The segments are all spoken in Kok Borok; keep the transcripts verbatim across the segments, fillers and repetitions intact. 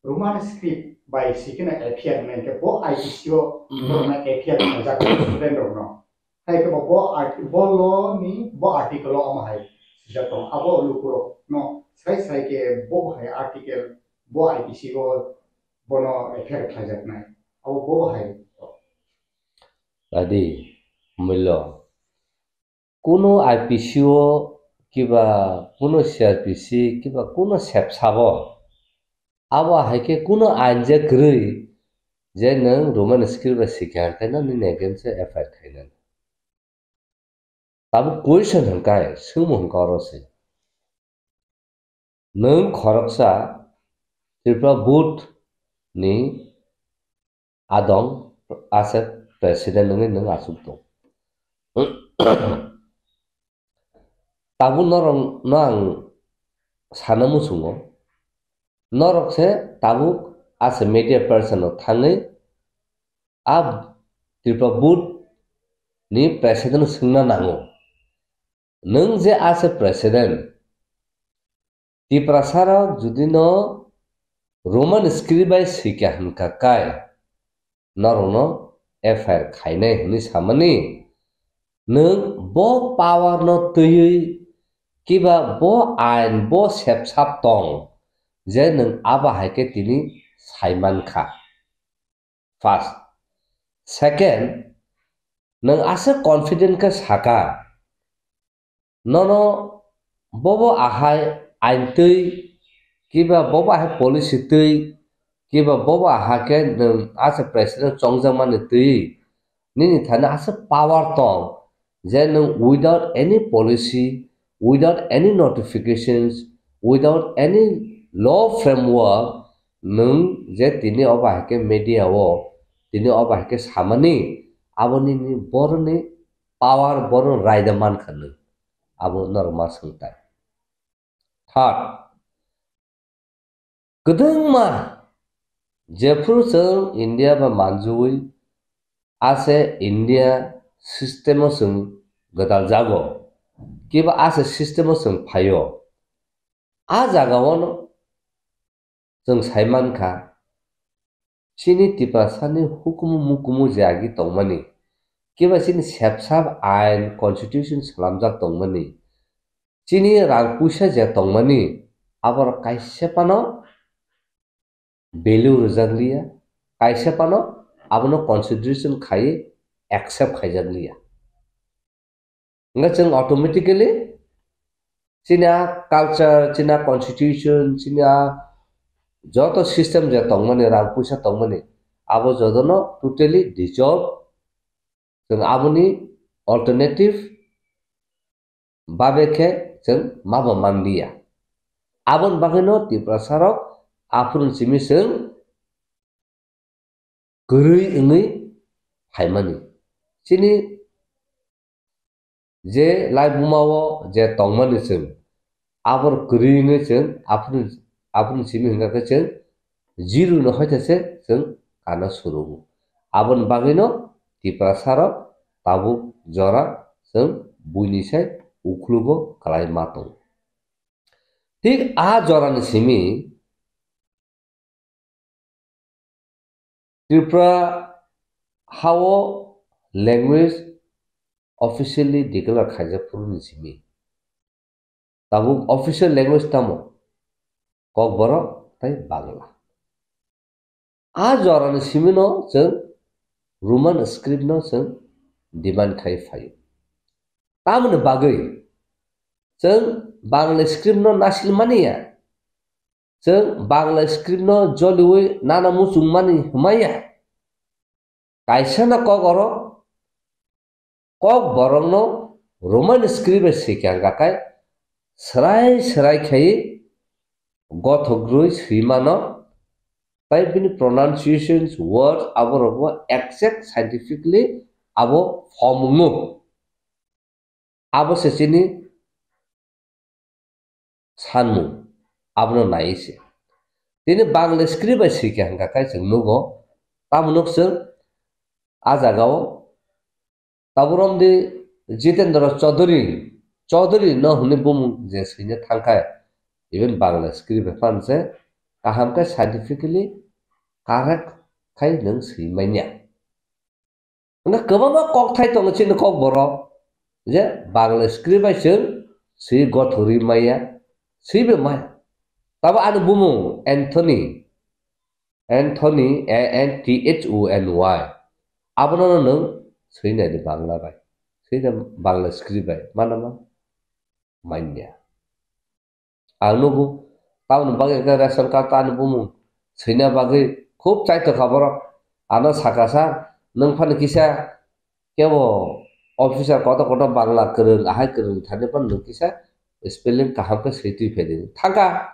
Roman script bai sikhe na F I R hwnwi khe bo I P C o borokno F I R khlaijak student rokno. Hai khe bo, bo art-, bo law ni bo article o omo hai swijak tongo. Abo lukurokno srai srai khe bo hai article bo I P C o bono F I R khlaijaknai. Abo bo hai. Adi, mullo. Kuno I P C o kiba kuno C R P C kiba kuno sepsabo abo hai khe kuno ain je kwrwi je nwng Roman script bai sikha hwnkhe no nini against o F I R khainani. Tabuk question hwnkhe swngmung hwnkhe oro se. Nwng khoroksa Tripura board ni adong ase president wngwi nwng achuk tong. Tabuk norok no ang sana muchungo, norok se tabuk ase media person no thangwi a Tripura board ni president no swngna nango. Nwng je ase president, Tiprasa rok judi no Roman script bai swikha hwnkha kai, norok no F I R khainai hwnwi samani, nwng bo power no twiwi kiba bo ain bo sepsap tong je nwng abo hai khe tini saimankha. First. Second, nwng aswk confident khe saka, nono bobo ahai ain twi, kiba bobo ahai policy twi, kiba bobo aha khe nwng ase president chongjakmani twi, nini thani aswk power tong, je nwng without any policy, without any notifications, without any law framework, nwng je tini obo hai khe media o, tini obo hai khe samani, abo nini boroni power, boroni raida mankha nwng. Abo norok ma swngtai. Third, kwdwngma jephuru chwng India bai manjui ase India system o chwng gwdal jago, kiba ase system o chwng phaio, a jaga o no chwng sai mankha, chini Tiprasani hukumu mukumu je agi tongmani, kiba chini sepsap ain constitution swnamjak tongmani, chini rang puisa je tongmani, aborok kaisa phano value rwjak liya, kaisa phano abono consideration khai accept khaijak liya. Hwnkhe chwng automatically chini a culture, chini a constitution, chini a joto system je tongmani, rang puisa tongmani, abo jotono totally dissolve. Chwng aboni alternative babe khe chwng mabo manliya. Aboni bagwino Tiprasa rok aphuru simi chwng kwrwi wngwi phaimani. Chini je laibuma o je tongmani chwng, abor kwrwi wngwi chwng aphuru, aphuru simi hwnkha khe chwng zero no hoithaise chwng kana surugo. Aboni bagwino Tiprasa rok tabuk jora chwng buini sai uklugo kwlai ma tongo. Thik a jorani simi Tripura hao language officially declare khaijak phuru ni simi. Tabuk official language tamo? Kokborok tei Bangla. A jorani simino chwng Roman script no chwng demand khai phaio. Tamoni bagwi chwng Bangla script no nasil mani ya. Chwng Bangla script no joliwi nana muchung mani hwnmaya. Kaisa no kok oro kok borokno Roman script bai swikha hwnkha khe swrai swrai khai gothok rwi swi mano, tei bini pronunciations, words aborokbo exact scientifically abo form wngo. Abo se chini sanmung, abono naiwi se. Tini Bangla script bai swikha hwnkha khe chwng nugo, tamo nuk chwng a jagao tabuk romdi Jitendra Chaudhary, Chaudhary no hwnwi bumung je swina thangkha, even Bangla script bai phan se kaham khe scientifically correct khai nwng swi manya. Wngkha kwbangma kokthai tongo chini Kokborok, je Bangla script bai chwng swi gothorwi maya, swibo maya. Tabo ani bumung Anthony, Anthony, A N T H O N Y. Abono nwng swi nai di Bangla bai. Swi de Bangla script bai. Mano ma? Manya. Ang nugo, tamoni bagwi hwnkhe ration card ani bumung swina bagwi khub chaitokha borok. Ano saka sa, nwng phano kisa kebo officer kotor kotor Bangla kwrwng, ahai kwrwng thani phano nwng kisa spelling kaham khe swi twi phaidi. Thangkha,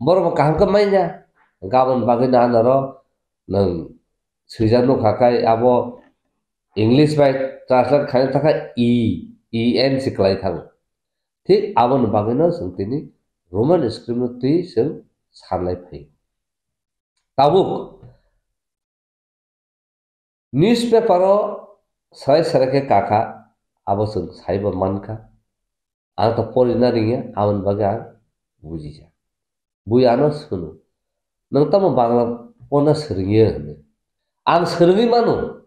borok bo kaham khe manya. Gabon bagwi no anoro nwng swijak nukha khe abo English bai translate khaina thangkha E, E N se kwlai thango. Thik aboni bagwino chwng tini Roman script no twi chwng sanlai phaio. Tabuk newspaper o swrai swrai khe kakha, abo chwng saibo mankha. Ang to porina ringya, aboni bagwi ang bujijak. Bui ano swno, "Nwng tamo Bangla porna swrwngya?" hwnwi. Ang swrwngwi mano,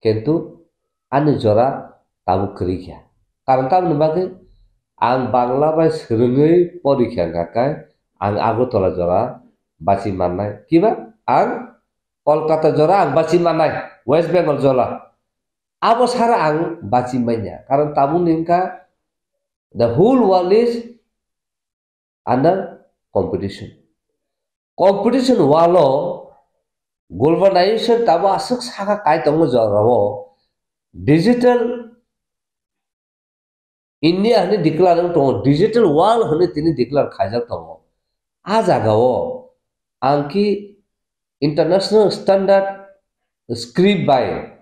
kintu ani jora tabuk kwrwi kha. Karon tamoni bagwi ang Bangla bai swrwngwi porikha, hwnkha khe ang Agartala jora bachi mannai. Kiba? Ang Kolkata jora ang bachi mannai, West Bengal jora. Abo sara ang bachi manya. Karon tabukni wngkha, the whole world is under competition. Competition walo globalization tabo aswk saka kai tongo jorao digital India hwnwi declare wng tongo, digital world hwnwi tini declare khaijak tongo. A jagao ang ki international standard script bai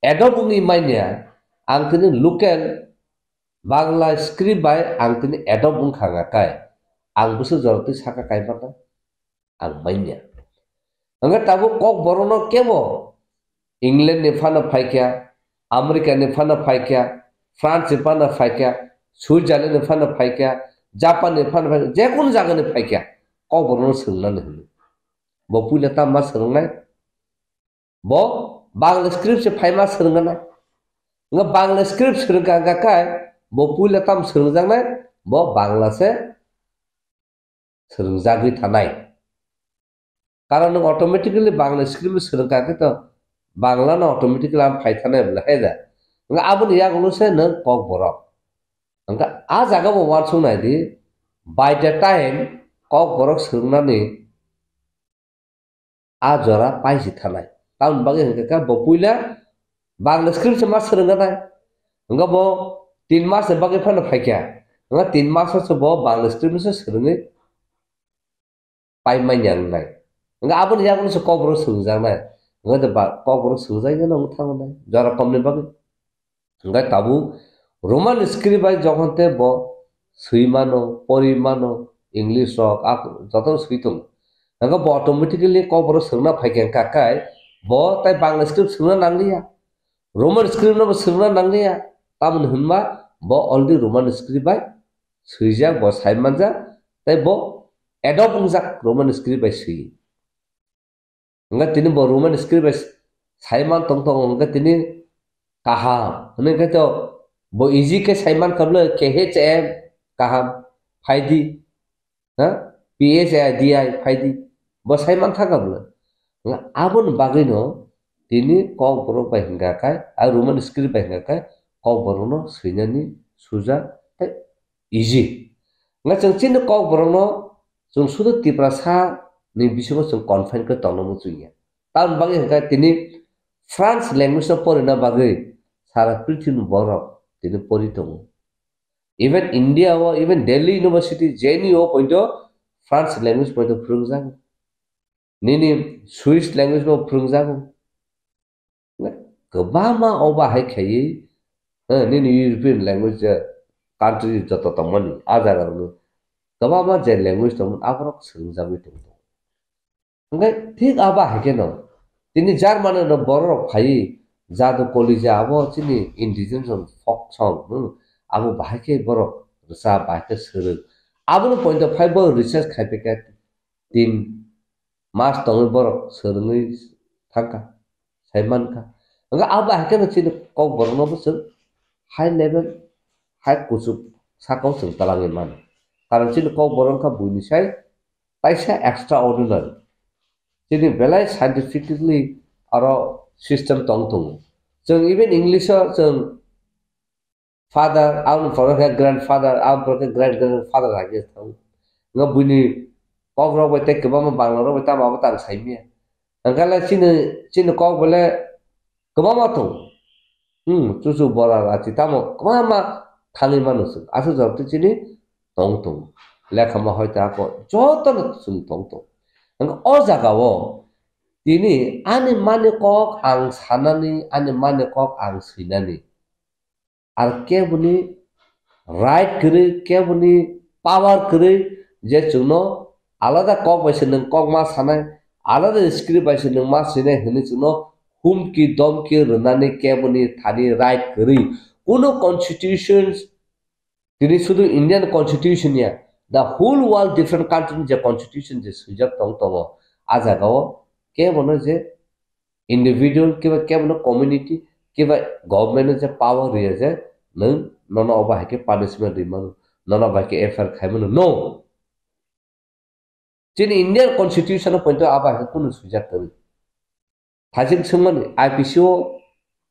adopt wngwi manya, ang tini local Bangla script bai ang tini adopt wngkha, hwnkha khe ang bwswk jorotwi saka kaimanna ang manya. Hwnkhe tabuk Kokborokno kebo England ni phano phaikha, America ni phano phaikha, France ni phano phaikha, Switzerland ni phano phaikha, Japan ni phano phaikha, jekunu jaga ni phaikha, Kokborokno swrwngnani hwnwi. Bo puila tamo ma swrwngnai? Bo Bangla script se phaima swrwngna nai. Nga Bangla script swrwngkha hwnkha khe bo puila tam swrwngjaknai, bo Bangla se swrwngjagwi thanai. Karon nwng automatically Bangla script swrwngkha khe to Bangla no automatically ang phai thanai bwle hai da. Nga aboni yagulo se nwng Kokborok. Hwnkha a jaga bo uansuk nai di, by the time Kokborok swrwngnani a jora paisi thanai. Tamoni bagwi hwnkha khe bo puila Bangla script se ma swrwngkha nai. Hwnkha bo tin mas ni bagwi phano phaikha. Hwnkha tin mas o se bo Bangla script se swrwngwi pai manya wngnai. Hwnkha aboni yagulo se Kokborok swrwngjaknai. Hwnkha de ba-, Kokborok swrwngjakya no wng thango nai. Jora komni bagwi. Hwnkhe tabuk Roman script bai jokhon tei bo swi mano, pori mano, English rok, a jotono swi tongo. Hwnkhe bo automatically Kokborok swrwngna phaikha hwnkha khe bo tei Bangla script swrwngna nangliya. Roman script no bo swrwngna nangliya. Tamoni hwnma bo already Roman script bai swijak, bo sai manjak, tei bo adopt wngjak Roman script bai swi. Hwnkhe tini bo Roman script bai saiman tong tongo, hwnkhe tini kaham. Hwnwi khe to bo easy khe saiman kha bwle, K H M kaham, phaidi, ha? P H I D I phaidi, bo saiman thangkha bwle. Hwnkhe aboni bagwino tini Kokborok bai hwnkha khe, a Roman script bai hwnkha khe Kokborokno swinani suja tei easy. Hwnkhe chwng chini Kokborokno chwng sudu Tiprasa ni bisingo chwng confine khe tongna muchungya. Tamoni bagwi hwnkhe tini France language no porina bagwi sara prithimni borok tini pori tongo. Even India o, even Delhi University, J N U o poito France language poito phwrwngjago. Nini Swiss language bo phwrwngjago. Kwbangma o bahai khaiwi, eh, nini European language, eh, country joto tongmani, a jaga rokno kwbangma je language tongmani, aborok swrwngjagwi tongo. Hwnkhe thik a bahai kheno, tini Germany no borok phaiwi jadu kolija abo chini indigenous folk song, hmm, abo bahai khe borok rwchap, bahai khe swrwng. Aboni point of view bo research khai phaikha. tin mas tongwi borok swrwngwi thangkha, sai mankha. Hwnkhe abo hai kheno chini kokborokno bo chwng high level, high kuchuk sakao chwng twlangwi mano. Karon chini kokborok wngkha buini sai kaisa extraordinary. Chini belai scientifically aro system tong tongo. Chwng even English-o chwng father, aboni pore khe grandfather, aboni pore khe great grandfather hai khe thang. Nga buini kok rok bai tei kwbangma bangla rok bai tamo abo tang sai manya. Hwnkhe le chini, chini kok bole kwbangma tong. Hmm, chuchu bora rachi tamo kwbangma thangwi mano chwng. Aswk jora twi chini tong tong. Lekha ma hoite ako jotono chwng tong tong. Hwnkhe o jaga o tini ani mani kok ang sanani, ani mani kok ang swinani. Ar keboni right kwrwi, keboni power kwrwi je chwngno alada kok bai se nwng kok ma sanai, alada script bai se nwng ma sinai hwnwi chwngno humki domki rwnani keboni thani right kwrwi. Kuno constitutions, tini sudu Indian constitution ya, the whole world different country ni je constitution je swijak tong tongo, a jaga o kebono je individual kiba kebono community kiba government no je power riya je nwng nono obo hai khe punishment ri mano, nono bai khe F I R khai mano, no. Chini Indian constitution o poito abo hai khe kunu swijak kwrwi. Thajik swngmani I P C o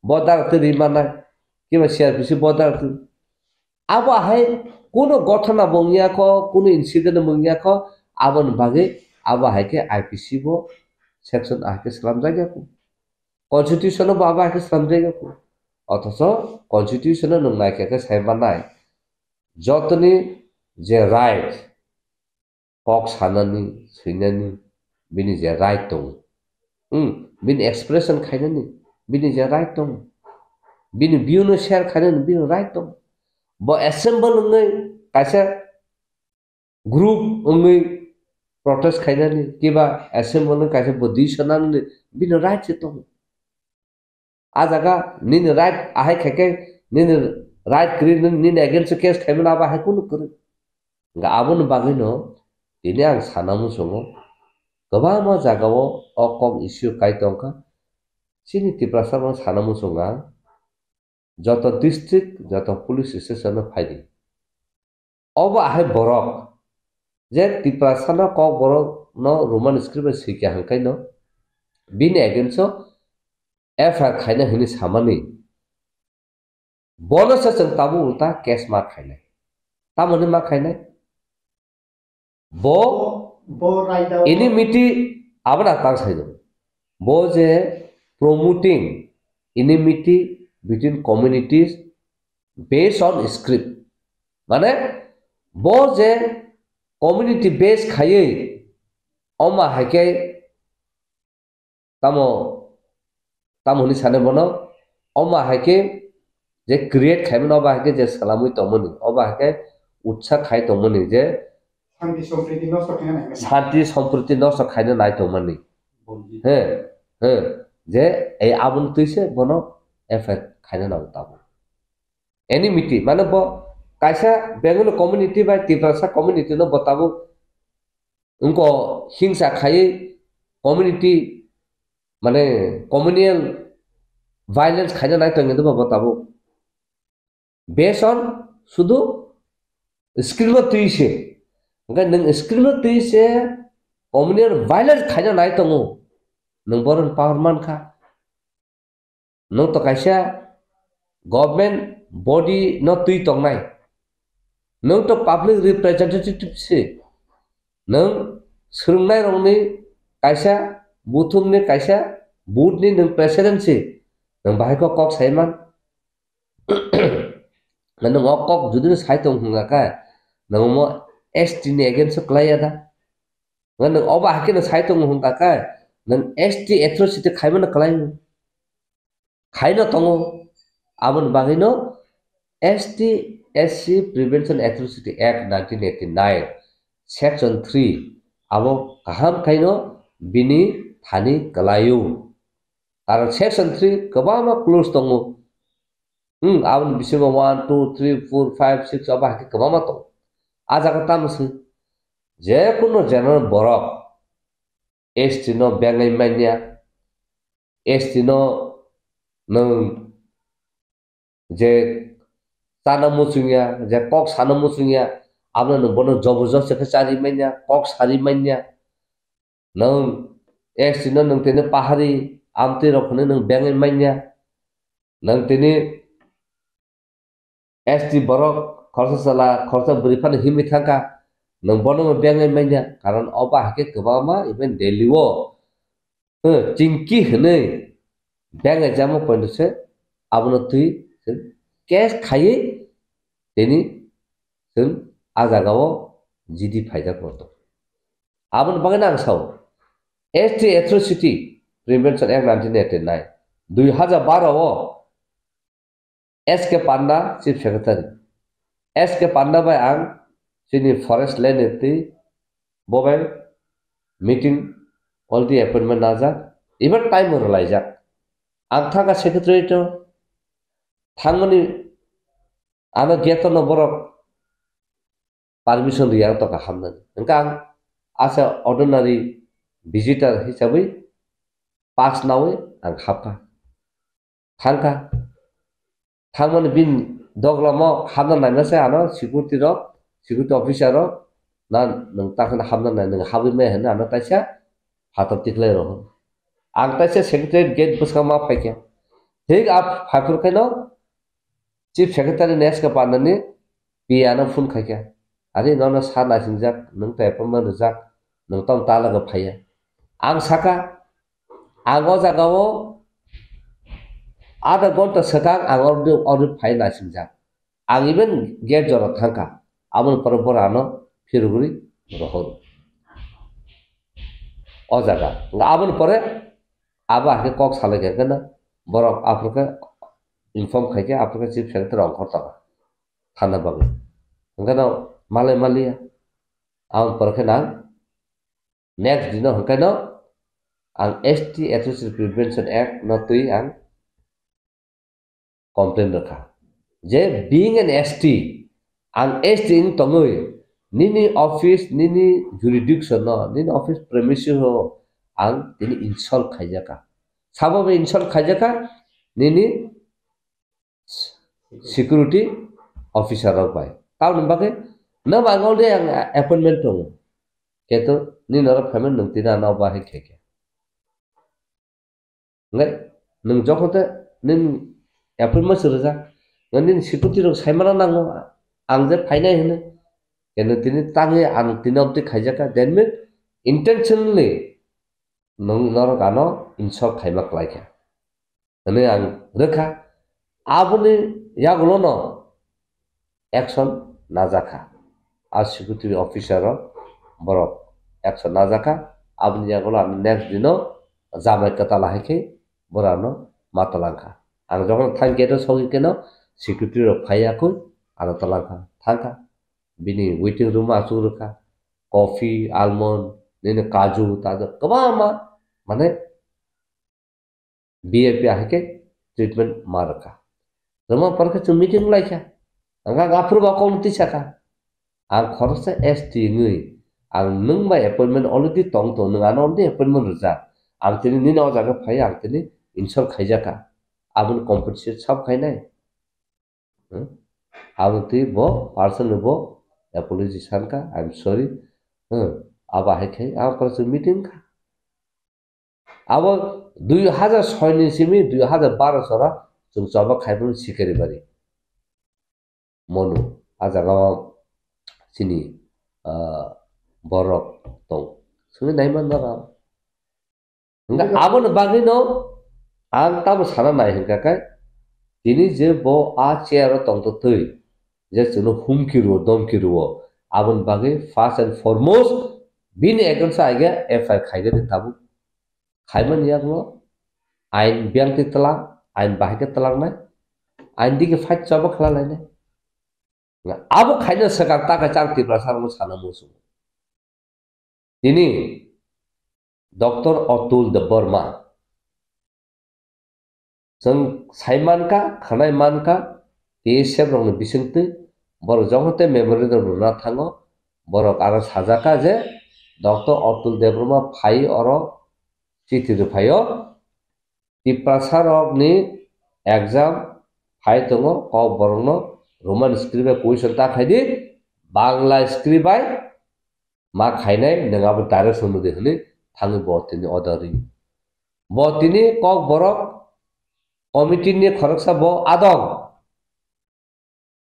bo dara twi ri manai, kiba C R P C bo dara twi. Abo hai kuno gothona bo wngya kho, kuno incident bo wngya kho, aboni bagwi abo hai khe I P C bo section ahai khe slamjak ya kho. Constitution o bo abo hai khe slamjak ya kho. Othocho constitution o nwng naikha khe sai manai jotoni je right, kok sanani, swinani, bini je right tongo. Hmm, bini expression khainani, bini je right tongo. Bini view no share khainani, bini right tongo. Bo assemble wngwi kaisa group wngwi protest khainani, kiba assemble wngwi kaisa bo decision nanani, bini right se tongo. A jaga nini right ahai khaikhe nini right kwrwi nini, nini against o case khaimano abo hai kunu kwrwi. Hwnkhe aboni bagwino tini ang sana muchungo kwbangma jagao o kok issue kai tongkha. Chini Tiprasa no sana muchungo ang joto district, joto police station o phaidi. Obo ahai borok je Tiprasano kokborokno Roman script bai swikha hwnkhaino bini against o F I R khaina hwnwi samani, bono se chwng tabuk ulta case ma khainai. Tamoni ma khainai? Bo bo raida enmity abono tang saino. Bo je promoting enmity between communities based on script. Mane bo je community base khaiwi oma hai khe tamo, tamo hwnwi sane bono, oma hai khe je create khaimani, oba hai khe je salamwi tongmani, oba hai khe utsa khai tongmani je Santi sompriti nosto khaina nai mani. Santi sompriti nosto khaina nai tongmani. He, he, je ei aboni twi se bono F I R khaina nango tabuk. Enmity, mane bo kaisa Bengali community bai Tiprasa community no bo tabuk wngko hingsa khaiwi community, mane communal violence khaina nai tongya de bo tabuk. Based on sudu screen o twi se. Hwnkhe nwng screen o twi se communal violence khaina nai tongo. Nwng boron power mankha. Nwng to kaisa government body no twi tongnai. Nwng to public representative se. Nwng swrwngnai rokni kaisa buthumni kaisa booth ni nwng president se. Nwng bahai kok kok saiman. Nwng o kok jodi no sai tong hwnga khe, nwng omo S T ni against o kwlaiya da? Nwng obo hai kheno sai tongo hwnga khe, nwng S T atrocity khaimano kwlai? Khaino tongo. Aboni bagwino S T S C Prevention Atrocity Act nineteen eighty-nine, Section three, abo kaham khaino bini thani kwlaio. Karon Section three kwbangma clause tongo. Hmm, aboni bisingo one, two, three, four, five, six abo hai khe kwbangma tongo. A jaga tamo se, je kuno general borok S T no bengwi manya, S T no nwng je chana muchungya, je kok sana muchungya, abono nwng bono jobo josto khe chari manya, kok sari manya. Nwng S T no nwng tini pahari, amtwi rok hwnwi nwng bengwi manya. Nwng tini S T borok khoroksa chwla, khoroksa bwrwi phano himwi thangkha, nwng bono bengwi manya, karon obo hai khe kwbangma even Delhi o, eh, chingki hwnwi bengwi jamo pointo se abono twi chwng case khaiwi tini chwng a jagao G D phaijak rok tongo. Aboni bagwi ang sao, S T Atrocity Prevention Act nineteen eighty-nine, dui hajar baro o S K Panda, Chief Secretary. S K Panda bai ang chini Forest Land ni twi bo bai meeting, already appointment najak, even time o rwlaijak. Ang thangkha Secretariat o, thangmani ano gate o no borok permission rwya wng tongkha hapnani. Hwnkhe ang as a ordinary visitor hisabwi pass nawi ang hapkha. Thangkha. Thangmani bini doglamo hapna naima se ano security rok, security officer rok, "Na nwng takhwna hapna nai, nwng habwi maya," hwnwi ano taisa phatar tikhlai rw. Ang taisa secretariat gate bwskango ma phaikha. Thik a phaiphuru khaino Chief Secretary ni S K Pandani P A no phone khaikha. "Ari nono sa naisingjak, nwng to appointment rwjak, nwng tong ta loge phaiya." Ang saka, ang o jagao adha ghonta swkang ang oro, oro phai naisingjak. Ang even gate jora thangkha. Aboni pore bora ano phirogwi rohor. O jaga. Aboni pore abo hai khe kok salai khe na borok aphuru khe inform khai khe aphuru khe Chief Secretary ongkhor tongkha. Thana bagwi. Hwnkhe no malai maliya. Aboni pore khe nang next dino hwnkhe no ang S T Atrocity Prevention Act no twi ang complain rwkha. Je being an S T, ang S T wng tongwi nini office, nini jurisdiction no, nini office premises o ang tini insult khaijakha. Sabo bai insult khaijakha, nini security officer rok bai. Tamoni bagwi, no ba ang already ang appointment tongo. Keto nini norok phaimani nwng tini ano bahai khe khe. Hwnkhe nwng jokhon tei nini appointment se rwjak, nini security rok saimano nango, ang je phainai hwnwi. Keno tini tangwi ang tini obtwi khaijakha, that means intentionally nwng norok ano insult khaima kwlaikha hwnwi ang rwkha. Aboni yagulono action najakha. A security officer rok borok action najakha. Aboni yagulo ano next dino jamai kwtal hai khe borok ano ma twlangkha. Ang jokhon thang gate o sogwi keno security rok phaiya khe ano twlangkha, thangkha. Bini waiting room o achuk rwkha. Coffee, almond, nini kaju, taju kwbangma, mane, V I P ahai khe treatment ma rwkha. Rwma pore khe chwng meeting lai kha. Ang kha aphuru ba kok twi sakha. Ang khoroksa S T wngwi ang nwng bai appointment already tong tong, nwng ano already appointment rwjak. Ang tini nini o jaga phai ang tini insult khaijakha. Aboni compensate sab khainai. Hmm? Abo twi bo personally bo apology sankha, "I'm sorry." Hmm. Abo hai khai ang khoroksa meeting kha. Abo dui hajar soi ni simi dui hajar baro sora chwng choba khaimani Sikaribari. Monu, a jaga o chini, ah, borok tong. Songwi naiman norok. Hingke aboni bagwi no ang tamo sana nai hingka khe, tini je bo a chair o tongtotwi, je chwngno humki rwo, domki rwo, aboni bagwi first and foremost bini against o aige F I R khaigani tabuk. Khaimani yakno ain biyangtwi twlang, ain bahai khe twlangnai, ain digi fight choba khlai lainai. Abo khaina swkang ta kaisa ang Tiprasa rokno sana muchungo. Tini Doctor Atul Debbarma, chwng sai mankha, khwnai mankha, T S F rokni bisingtwi borok jokhon tei memorandum rwna thango, borok aro sajak kha je Doctor Atul Debbarma phai oro chiti rwphaio. Tiprasa rokni exam phai tongo, Kokborokno Roman script bai question ta khaidi, Bangla script bai ma khainai, nwng abo direction rwdi hwnwi thangwi bo tini order ri. Bo tini Kokborok committee ni khoroksa bo adong.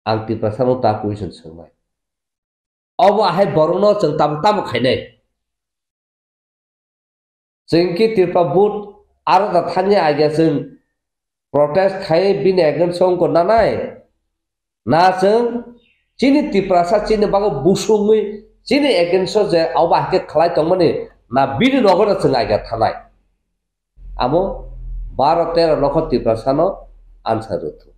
Ang Tiprasa no ta question swngnai. Obo ahai borokno chwng tamo tamo khainai. Chwng ki Tripura board aro da thangwi aiya chwng protest khai bini against o wngkha nanai. Na chwng chini Tiprasa chini bagwi busungwi chini against o je obo ahai khe khlai tongmani na bini nogo no chwng aiya thanai. Amo baro tero lokho Tiprasa no answer rwthung.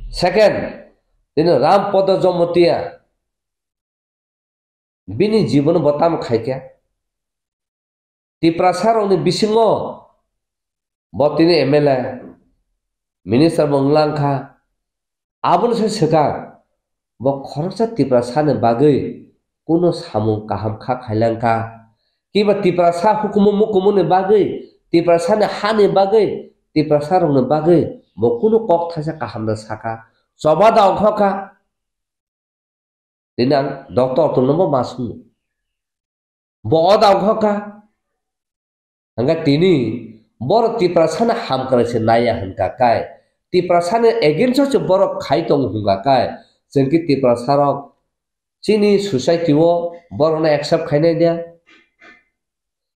Second, tini Ram Podo Jomotia. Bini jibono bo tamo khaikha. Tiprasa rokni bisingo bo tini M L A, minister bo wnglang kha. Aboni se swkang bo khoroksa Tiprasa ni bagwi kuno samung kaham kha khailang kha. Kiba Tiprasa hukumu mukumu ni bagwi, Tiprasa ni ha ni bagwi, Tiprasa rok ni bagwi bo kuno kok thaisa kaham da saka. Choba da ongkha kha. Tini ang doctor tongno bo ma swngo. Bo o da ongkha kha. Hingkha tini borok Tiprasani hamkrai se naiya hwnkha kai, Tiprasani against o se borok khai tongo hwnkha kai, chwng khe Tiprasarok chini society o borokno accept khainai dia?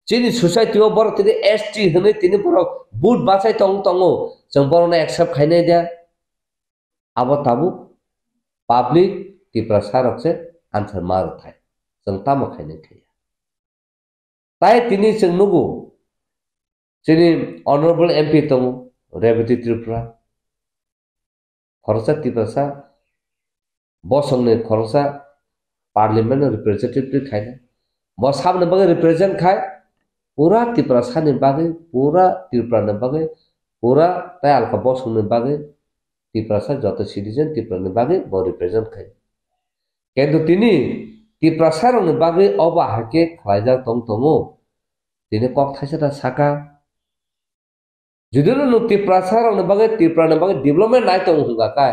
Chini society o borok tini S T hwnwi tini borok vote bachai tong tongo, chwng borokno accept khainai dia? Abo tabuk public Tiprasa rok se answer ma rwthai. Chwng tamo khainai khaiya. Tai tini chwng nugo, chini honorable M P tongo, Rebati Tripura. Khoroksa Tiprasa, bosongni khoroksa parliament no representative khaina. Bo saboni bagwi represent khai, pura Tiprasani bagwi, pura Tripura ni bagwi, pura tai alka bosongni bagwi, Tiprasa joto citizen Tripura ni bagwi bo represent khai. Kintu tini Tiprasa rokni bagwi obo hai khe khlaijak tong tongo. Tini kok thaisa ta saka. Judino nwng Tiprasa rokni bagwi, Tripura ni bagwi development nai tongo hwnkha khe,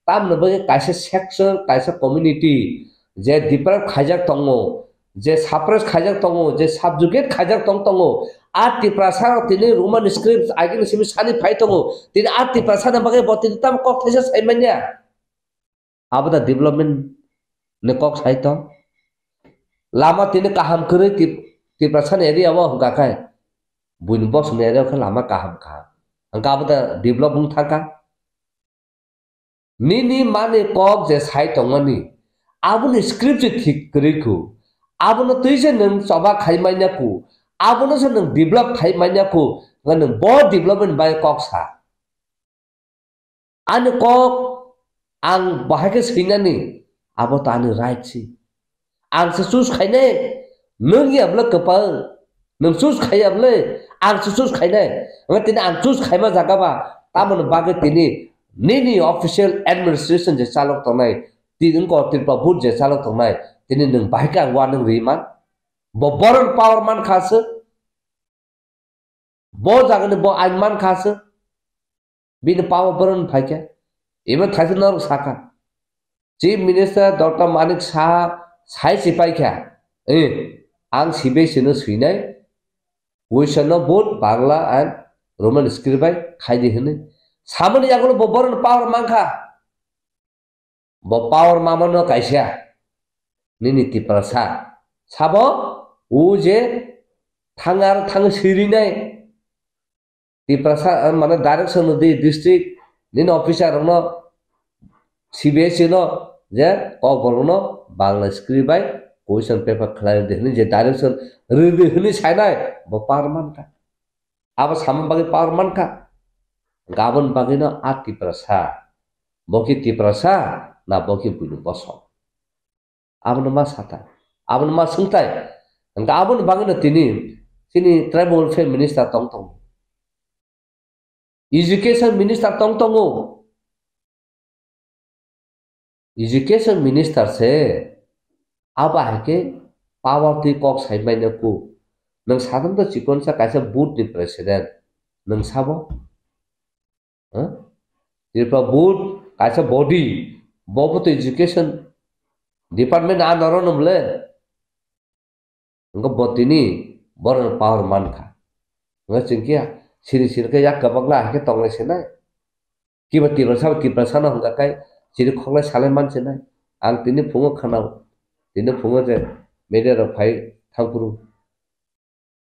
tamoni bagwi kaisa section, kaisa community je deprive khaijak tongo, je suppress khaijak tongo, je subjugate khaijak tong tongo, a Tiprasa rok tini Roman script agini simi sani phai tongo, tini a Tiprasa ni bagwi bo tini tamo kok thaisa sai manya? Abo da development ni kok sai tong? Lama tini kaham kwrwi Tip-, Tiprasani area o hwnkha khe, buini bosongni area o khe lama kaham kha. Hwnkha abo da develop wng thangkha. Nini mani kok je sai tongmani, aboni script se thik kwrwi khu. Abono twi se nwng choba khai manya khu. Abono se nwng develop khai manya khu. Hwnkhe nwng bo development bai kok sa. Ani kok ang bahai khe swinani, abo to ani right si. Ang se choose khainai, nwng ya bwle kwpal, nwng choose khaiya bwle, ang se choose khainai. Hwnkhe tini ang choose khaima jaga ba, tamoni bagwi tini nini official administration je chalok tongnai, tini wngkha Tripura board je chalok tongnai, tini nwng bahai khe ang warning rwi man? Bo boron power man kha se. Bo jagani bo ain man kha se. Bini power boron phai khe. Even thaisa norok sakha. Chief Minister Doctor Manik Saha sai si pai kha. Eh, ang C B S E no swinai. Question no both Bangla and Roman script bai khaidi hwnwi. Samani yagulo bo boron power man kha. Bo power mamano kaisa nini Tiprasa. Sabo o je thang ar thang sirinai Tiprasa, eh, mane direction no di district nini officer rokno C B S E no je kokborokno Bangla script bai question paper khlai di hwnwi je direction rwdi hwnwi sainai bo power mankha. Abo samani bagwi power mankha. Gabon bagwino a Tiprasa. Bo khe Tiprasa na bo khe buini bosong? Abono ma sata. Abono ma swngtai. Hwnkhe aboni bagwino tini chini tribal welfare minister tong tongo. Education minister tong tongo. Education minister se abo hai khe Power twi kok sai manya ku. Nwng sadam to chikonsa kaisa board ni president. Nwng sabo? Huh? Tripura board kaisa body. Bobo to education department a noro nwmle. Ngo bo tini borok power mankha. Ngo chwngkhe siri siri khe yak kabakla hai khe tonglai sinai. Kiba Tiprasa, Tiprasa no hwnkha khe chiri khoklai salai man sinai. Ang tini phungo khwnao. Tini phungo je media rok phai thangphuru.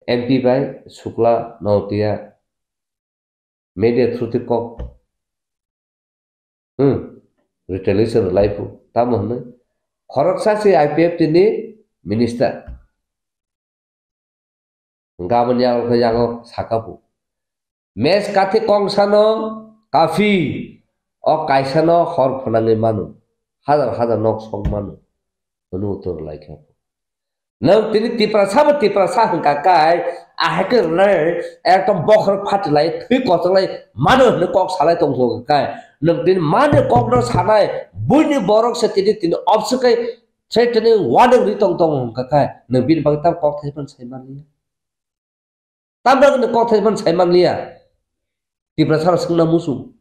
M P bai Sukla Notiya media through twi kok, hmm, retaliation rwlai phu. Tamo hwnwi khoroksa se I P F T ni minister. Gabon yago khe yago saka phu. Mes kathi kongsano kafi, o kaisano hor phwnangwi mano, hajar hajar nok song mano, hwnwi uttor rwlai kha. Nwng tini Tiprasa bo Tiprasa hwnkha kai, ahai khe rwnai ekdom bokhorok phatilai, thwi kochonglai mano hwnwi kok salai tongkha kai. Nwng tini mani kokno sanai, buini borok se tini, tini obswk kai, se tini warning ri tong tongo hwnkha kai. Nwng bini bagwi tamo kok thai phano sai manliya. Tamrok ni kok thai phano sai manliya. Tiprasa rok swngna musu.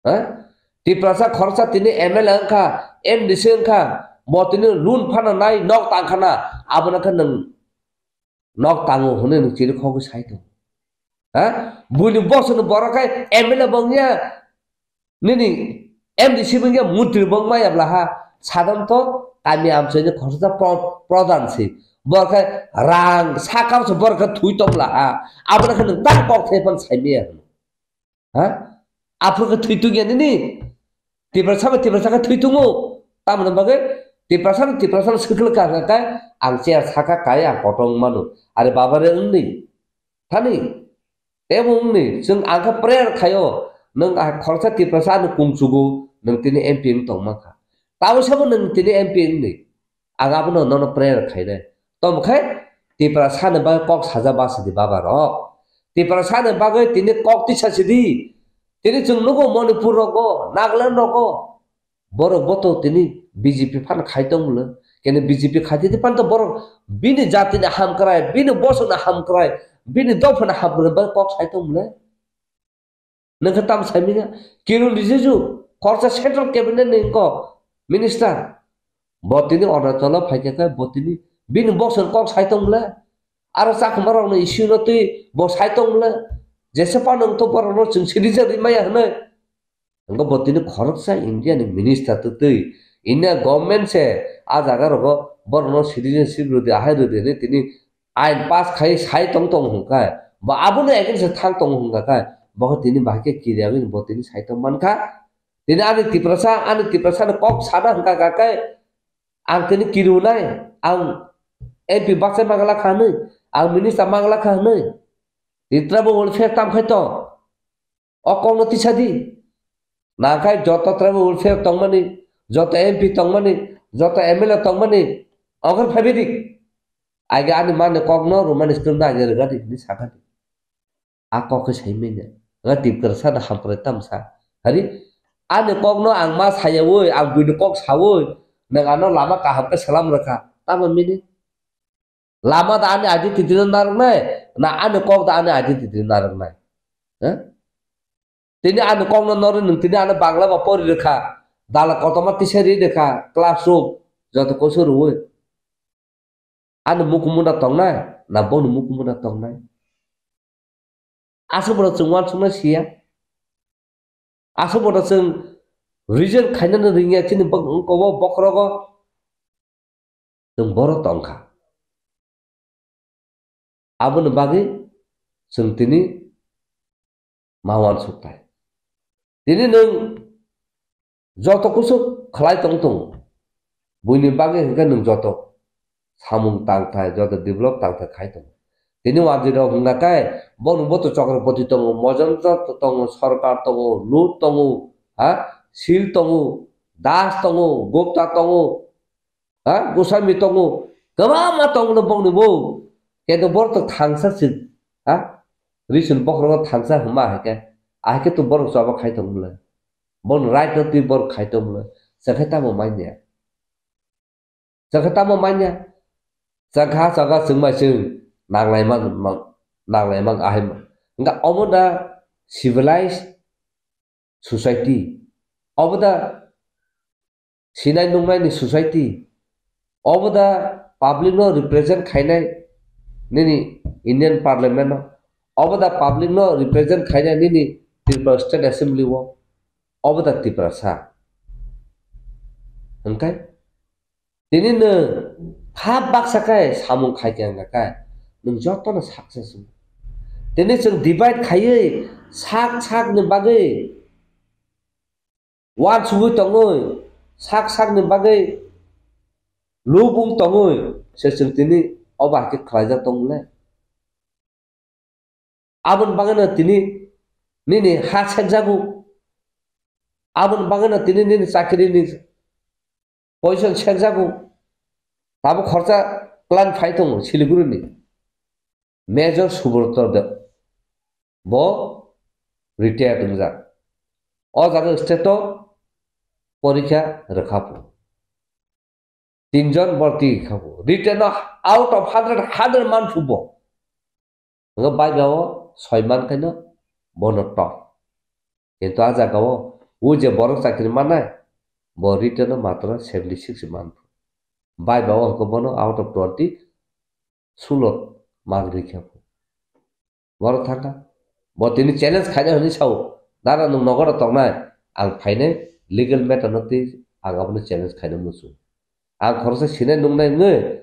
Ha? Tiprasa khoroksa tini M L A wngkha, M D C wngkha, bo tini loan phano nai nok tangkhana, abono khe nwng nok tango hwnwi nwng chiri khogwi sai tongo. Ha? Buini bosongni borok khe M L A bo wngya, nini M D C bo wngya, montri bo wngmaya bla ha, sadonto kami amchaini khoroksa pro-, pradhan se. Borok khe rang sakao se borok khe thwi tong bla ha. Abono khe nwng tang kok thai phano sai maya hwno. Ha? Aphuru khe thwi tungya nini? Tiprasa bai Tiprasa khe thwi tungo. Tamoni bagwi Tiprasa no Tiprasa no swkhlwk kha hwnkhe ang chair saka kai ang kotor wng mano. Are baba re wngni. Thani. Tebo wngni. Chwng ang khe prayer khaio. Nwng ah khoroksa Tiprasa ano kungchugo. Nwng tini M P wng tong mankha. Tabwi sabo nwng tini M P wngni. Ang abono nono prayer khainai. Tamo khe Tiprasa ni bagwi kok saja basi di baba rok. Tiprasa ni bagwi tini kok tisa sidi. Tini chwng nugo Manipur rogo, Nagaland rogo. Borok bo to tini B J P phan khai tong mle. Kene B J P khai tini phan to borok bini jati ni hamkrai, bini bosong ni hamkrai, bini dopha ni hamkrai bagwi kok sai tong mle. Nwng khe tamo sai manya? Kiron Rijiju, khoroksa central cabinet ni wngkok minister. Bo tini Arunachal o phai khe, khe bo tini bini bosong kok sai tong le. Aro chakhuma rok ni issue no twi bo sai tong le. Jesa phano wngthok borok no chwng citizen ri maya hwnwi. Wngkha bo tini khoroksa India ni minister twi twi. India government se a jaga rogo borok no citizenship rwdi, ahai rwdi hwnwi tini ain pass khai sai tong tong hwnkha, bo abono against thang tong hwnkha kha, bo tini bahai khe kiriya wngwi bo tini sai tong mankha. Tini ani Tiprasa, ani Tiprasa ni kok sana hwnkha kha khe, ang tini kiriunai, ang M P baksa mangala kha hwnwi, ang minister mangala kha hwnwi, tini tribal welfare tam khai tong. O kokno tisa di. Nangkhe joto tribal welfare tongmani, joto M P tongmani, joto M L A tongmani, okhor phaibai di. Age ani mani kokno romani script no age rwgadi hinwi sakha di. A kok khe sai manya. Nga Tiprasa no hamkrai tamsa. Hari ani kokno ang ma sayawi, ang buini kok sawi, nwng ano lama kaham khe salam rwkha. Tamo mini? Lama da ani identity no narwknai, na ani kok da ani identity no narwknai? Ha? Tini ani kok no norwi nwng tini ano Bangla ba pori rwkha, dala kotorma tisa ri rwkha, classroom, joto koso rwui. Ani mukumunda tongnai, na bono mukumunda tongnai? Aswk bono chwng uansuknai siya. Aswk bono chwng reason khainani ringya chini bok-, kobo bokhorogo. Chwng borok tongkha. Aboni bagwi chwng tini ma uansukthai. Tini nwng joto kusu khlai tong tongo. Buini bagwi hwnkhe nwng joto samung tangthai, joto develop tangthai khai tongo. Tini wajirok hwnkha khe, bono boto Chakrawpati tongo, Mojonjot tongo, Sarkar tongo, Lut tongo, ha? Sil tongo, Das tongo, Gupta tongo, ha? Goswami tongo, kwbangma tongo bongni bo. Khe borok to thangsa se, ha? Recent bokhorogo thangsa hwnma hai khe, ahai khe to borok choba khai tong bwle. Bono right no twi borok khai tong bwle. Chakhe tamo manya. Chakhe tamo manya. Chakha chakha chwng bai chwng nanglai man, man, nanglai man ahai man. Hwnkha omo da civilized society. Obo da sinai nungnai ni society. Obo da public no represent khainai nini Indian Parliament no. Obo da public no represent khainai nini Tripura State Assembly o. Obo da Tiprasa. Hwnkhe tini nwng kha baksa khe samung khai khe wngkha khe nwng jotono success wngo. Tini chwng divide khaiwi sak sak ni bagwi uansugwi tongwi, sak sak ni bagwi lubung tongwi se chwng tini o bai khe khlaijak tongmole. Aboni bagwino tini nini ha sekjago. Aboni bagwino tini nini chakrini position sekjago. Tabuk khorsa plan phai tongo Siliguri ni. Major Subroto Deb. Bo retired wngjak. O jaga state o porikha rwkha pho. Tinjon borti kha bo. Written o out of hundred, hundred man phubo. Hwnkhe Bible o soi man khaino bono top. Kintu a jaga o o je borok chakri mannai, bo written o matro seventy six man phu. Bible o hwnkhe bono out of twenty, sulo mark rikha phu. Borok thangkha. Bo tini challenge khaina hwnwi sao, "Dara, nwng nogoro tongnai, ang phainai, legal matter no twi ang abono challenge khaina muchung. Ang khoroksa sinai nungnai wngwi,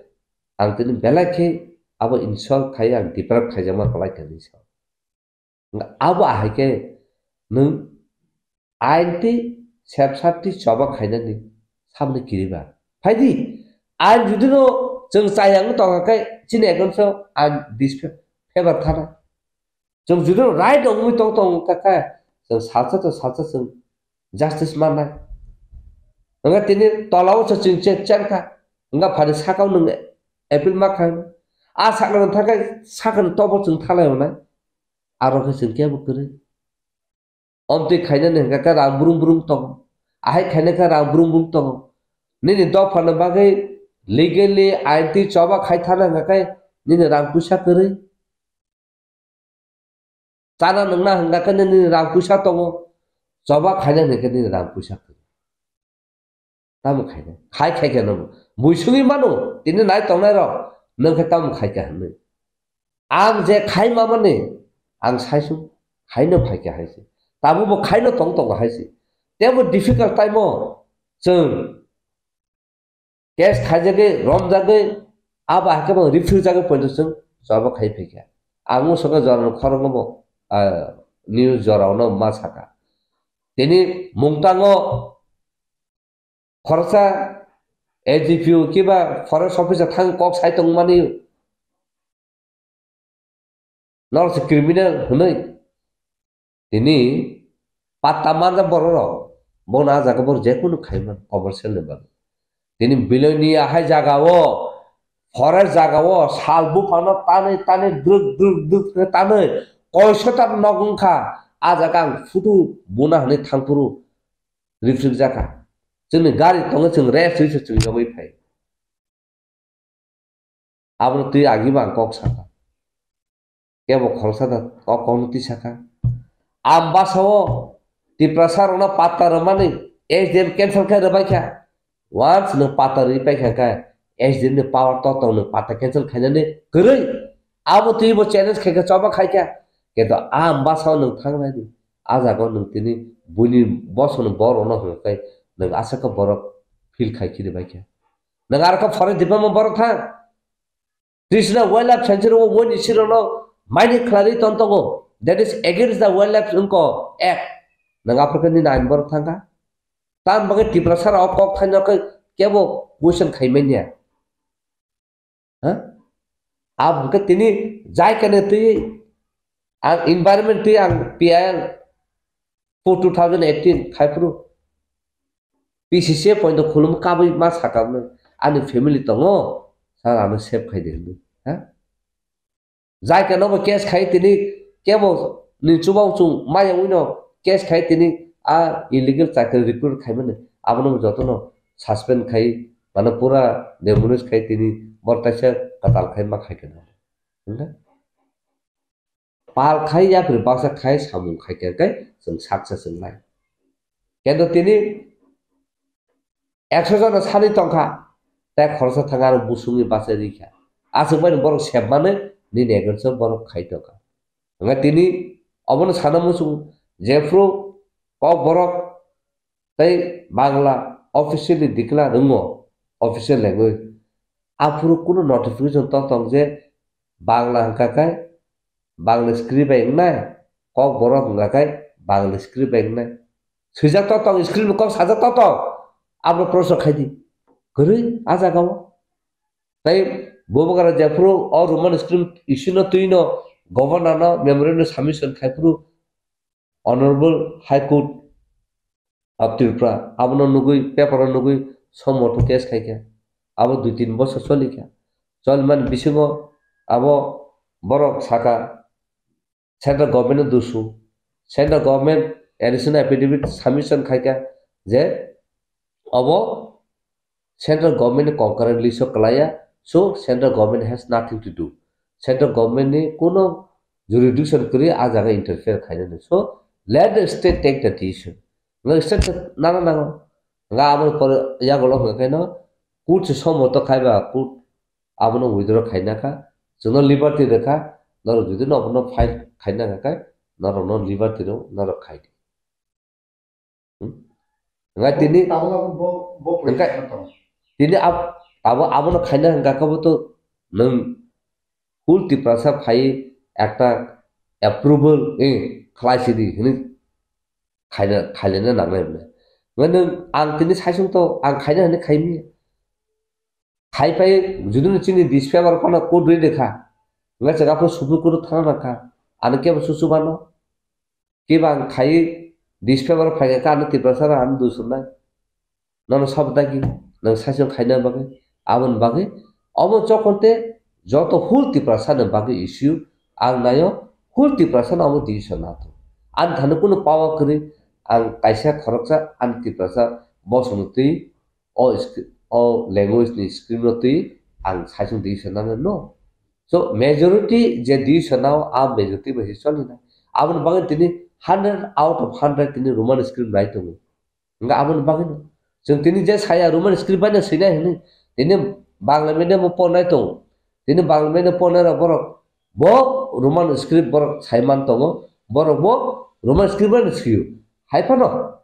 ang tini belai khe abo insult khai, ang deprive khaijakma kwlai kha," hwnwi sao. Abo ahai khe nwng ain tei sebsati choba khainani samni kiriba. Phaidi, ain judino chwng chayang tongkha khe chini against o ain disfavor thana. Chwng judino right wngwi tong tong kha khe chwng salsa to salsa chwng justice mannai. Wngkha tini tolao se chwng che-, chen kha. Wngkha phani sakao nwng appeal ma kha. A sakno thangkhe sakni tobo chwng thalai hwnai. Aro khe chwng kebo kwrwi. Omtwi khainani hwnkha khe rang brung brung tongo. Ahai khaina khe rang brung brung tongo. Nini dophani bagwi legally ain twi choba khai thana hwnkha khe nini rang puisa kwrwi. Chana nungna hwnkha khe nini rang puisa tongo. Choba khaina hwnkha khe nini rang puisa kwrwi. Tamo khaina. Khai khai khe nung. Buisugwi mano. Tini nai tongnai rok. Nung khe tamo khai kha hwnwi. Ang je khai mamani, ang saisung, khaino phaikha haise. Tabukbo khaino tong tongo haise. Teibo difficult time o chwng case khaijagwi, romjagwi, abo hai khe bo refuse jagwi poito chwng jobo khai phaikha. Ang mosok jorano khoroknw bo, ah, news jorano ma sakha. Tini mungtango khoroksa A G P o kiba forest officer thang kok sai tongmani norok se criminal hwnwi. Tini patta manjak borok rok bono a jaga borok jekunu khaiman commercial ni bagwi. Tini Bilonia hai jaga o forest jaga o sal buphang no tanwi tanwi drwk drwk drwk khe tanwi koiso ta nok wngkha. A jaga ang photo buna hwnwi thangphuru rifrik jakha. Chwngni gari tongo, chwng rest wi se chwng yogwi phai. Abono twi agibo ang kok sakha. Kebo khoroksa da o kokno twi sakha. Ambasao Tiprasa rokno patta rwmani S D M cancel khe rwbaikha. Once nwng patta rwi paikha khe S D M ni power to tong nwng patta cancel khainani kwrwi. Abo twibo challenge khaikha, choba khaikha. Kintu a ambasao nwng thangnaidi. A jagao nwng tini buini bosongni borokno hwnkhe nwng aswk khe borok feel khai khini baikha. Nwng aro khe forest department borok thang. Trishna Wildlife Sanctuary o woni sirokno mani khlaiwi ton tongo. That is against the Wildlife wngkha Act. Nwng aphuru khe nini ain borok thangkha. Tamni bagwi Tiprasa rok kok thaino khe kebo question khai manya. Ha? Abo hwnkhe tini jai kane twi ang environment twi ang P I L for two thousand eighteen khai phuru P C C A point khulum kabui ma sakha hwnwi ani family tongo, sir ano save khai di hwnwi. Ha? Jai khe nobo case khai tini kebo ni chubao chung maya wino case khai tini a illegal chakri recruit khaimani abono jotono suspend khai mane pura demolish khai tini bor taisa kwtal khai ma khai khe no. Hwnkhe pal khai yapri baksa khai samung khai khe khe chwng success wngnai. Kendo tini ekso jona sani tongkha, tei khoroksa thang aro busungni bachai rikha. Aswk bai borok sepmani nini against o borok khai tongkha. Hwnkhai tini obono sana muchung, jephru Kokborok tei Bangla officially declare wngo, official language. Aphuru kunu notification to tong je Bangla hwnkha khe Bangla script bai wngnai, Kokborok hwnkha khe Bangla script bai wngnai. Swijak to tong script ni kok sajak to tong. Abo proshno khai di. Kwrwi a jaga o. Tei Bubagra jephuru o Roman script issue no twi no governor no memorandum submission khai phuru Honorable High Court of Tripura abono nugwi, paper o nugwi somoto case khai kha. Abo dui tin bosor choli kha. Choli mani bisingo abo borok saka central government no dusu. Central government additional affidavit submission khai kha je obo central government ni concurrent list o kwlaiya, so central government has nothing to do. Central government ni kuno jurisdiction kwrwi a jaga interfere khainani. So let the state take the decision. Nga state nana nango. Nga abo pore yagulo hwnkhe no court se somoto khaiba court abono withdraw khaina kha. Chwngno liberty rwkha, norok jodi no abono file khaina kha khe norokno liberty rw, norok khai di. Hmm? Hwnkhai tini, tabuk abo bo, bo hwnkhai position tong. Tini ab-, abo, abono khaina hwnkha khe bo to nwng full Tiprasa phai ekta approval, eh, khlai sidi hwnwi khaina, khailena nangnai hwnwi. Hwnkhai nwng ang tini saisung to ang khaina hwnwi khaimi. Khai pai jodi no chini dis paper phano court rwi rwkha. Hwnkhai chwng aphuru Supreme Court o thana nangkha. Ano kebo susu bano. Kiba ang khai dis paper phai kha, ano Tiprasa rok ano dusumnai. Nono sabo dagi, nang saisung khaina bagwi, aboni bagwi, omo jokhon te joto full Tiprasa ni bagwi issue, ang nayo full Tiprasa no omo decision nato. Ani thani kunu power kwrwi, ang kaisa khoroksa ani Tiprasa bosongni twi o sc-, o language ni script no twi ang saisung decision nana no. So majority je decision nao a majority bai se choli na. Aboni bagwi tini hundred out of hundred tini Roman script nai tongo. Hwnkhai aboni bagwi no. Chwng tini je saya Roman script bai no swinai hwnwi tini Bangla medium o pornai tongo. Tini Bangla medium pornai rok borok bo Roman script borok sai man tongo. Borok bo Roman script bai no swio. Hai phano.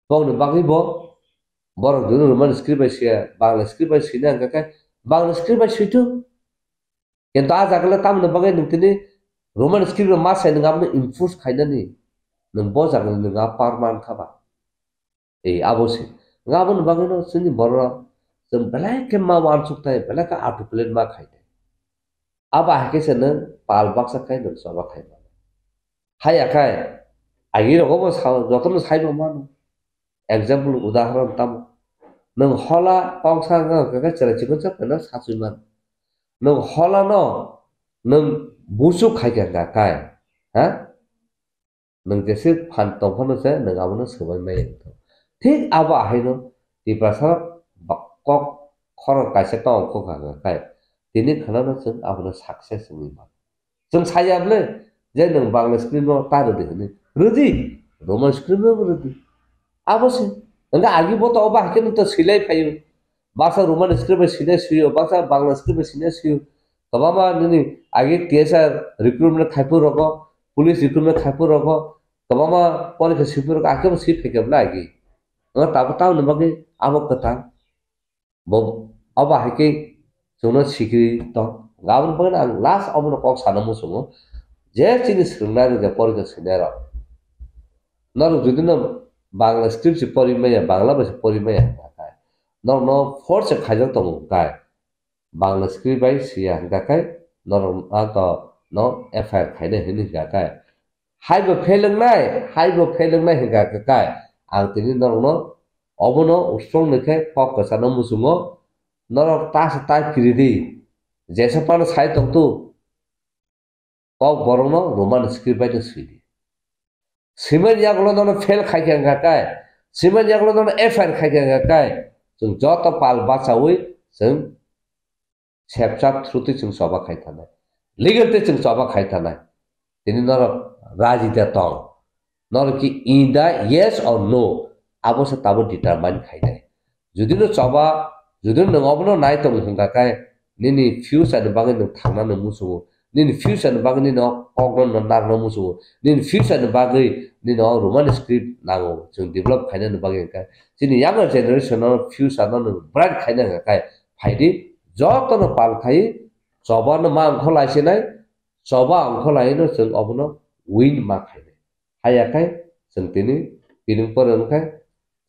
Bokni bagwi bo borok jodi Roman script bai swiya, Bangla script bai swina hwnkha khe Bangla script bai swithung. Kintu a jaga le tamoni bagwi nwng tini Roman script bai ma sai nwng abono enforce khainani nwng bo jaga le nwng a power mankha ba? Ei abo se. Nwng aboni bagwi no chini borok rok chwng belai khe ma uansuk thai, belai khe articulate ma khai thai. Abo hai khe se nwng pal baksa khai nwng choba khai mano. Haiya khai, agi rogo bo sa-, jotono saibo mano. Example, udahoron tamo. Nwng hola kongsa wngkha khe chwrai chikon sa pheno sachwi mano. Nwng hola no nwng buchuk khai khe wngkha khai, ha? Nwng jese phan tong phano se nwng abono swbai maya wngkha. Thik abo ahaino Tiprasa ba-, kok khorang kaisa tong kha khai. Tini khwnano chwng abono success wngwi mano. Chwng saya bwle je nwng Bangla script no ta rwdi hwnwi. Rwdi, Roman script no rwdi. Abo se. Hwnkhe agi bo to obo hai khe nwng to swilai phaio. Baksa Roman script bai swinai swio, baksa Bangla script bai swinai swio. Kwbangma nini agi T S R recruitment khai phuru rogo, police recruitment khai phuru rogo, kwbangma porikha swi phuru rogo, akhe bo swi phaikha bwle agi. Hwnkhe tabuk tamoni bagwi abo kwtal. Bo, obo hai khe chwngno sikiri tong. Aboni bagwino ang last obono kok sana muchungo, je chini swrwngnairok je porikha swinairok, norok jodi no Bangla script se pori maya, Bangla bai se pori maya hwnkha khe, norokno force se khaijak tongo hwnkha khe, Bangla script bai swiya hwnkha khe, norok a to no F I R khainai hwnwi hwnkha khe, Haibo phelengnai, haibo phelengnai hwnkha khe kai. Ang tini norokno obono strong ni khe kok kwchano muchungo, norok ta se ta kiri di. Jesa phano sai tong tu, kok borokno Roman script bai no swi di. Swimani yagulo nono fail khai khe wngkha kai, swimani yagulo nono F I R khai khe wngkha kai, chwng joto pal bachaui chwng sepchap through twi chwng choba khai thanai, legal twi chwng choba khai thanai. Tini norok raji da tong? Norok ki in da yes or no? Abo se tabuk determine khainai. Jodi no choba, jodi no nwng obono nai tong hwnkha khe, nini future ni bagwi nwng thangna nwng muchungo, nini future ni bagwi nini o kokno nwng narwkna muchungo, nini future ni bagwi nini o Roman script nango, chwng develop khainani bagwi hwnkhe chini younger generation no future no nwng bright khaina hwnkha khe phaidi jotono pal khai choba no ma ongkho laisinai, choba ongkho laino chwng obono win ma khainai. Haya khai chwng tini piring pore wngkhe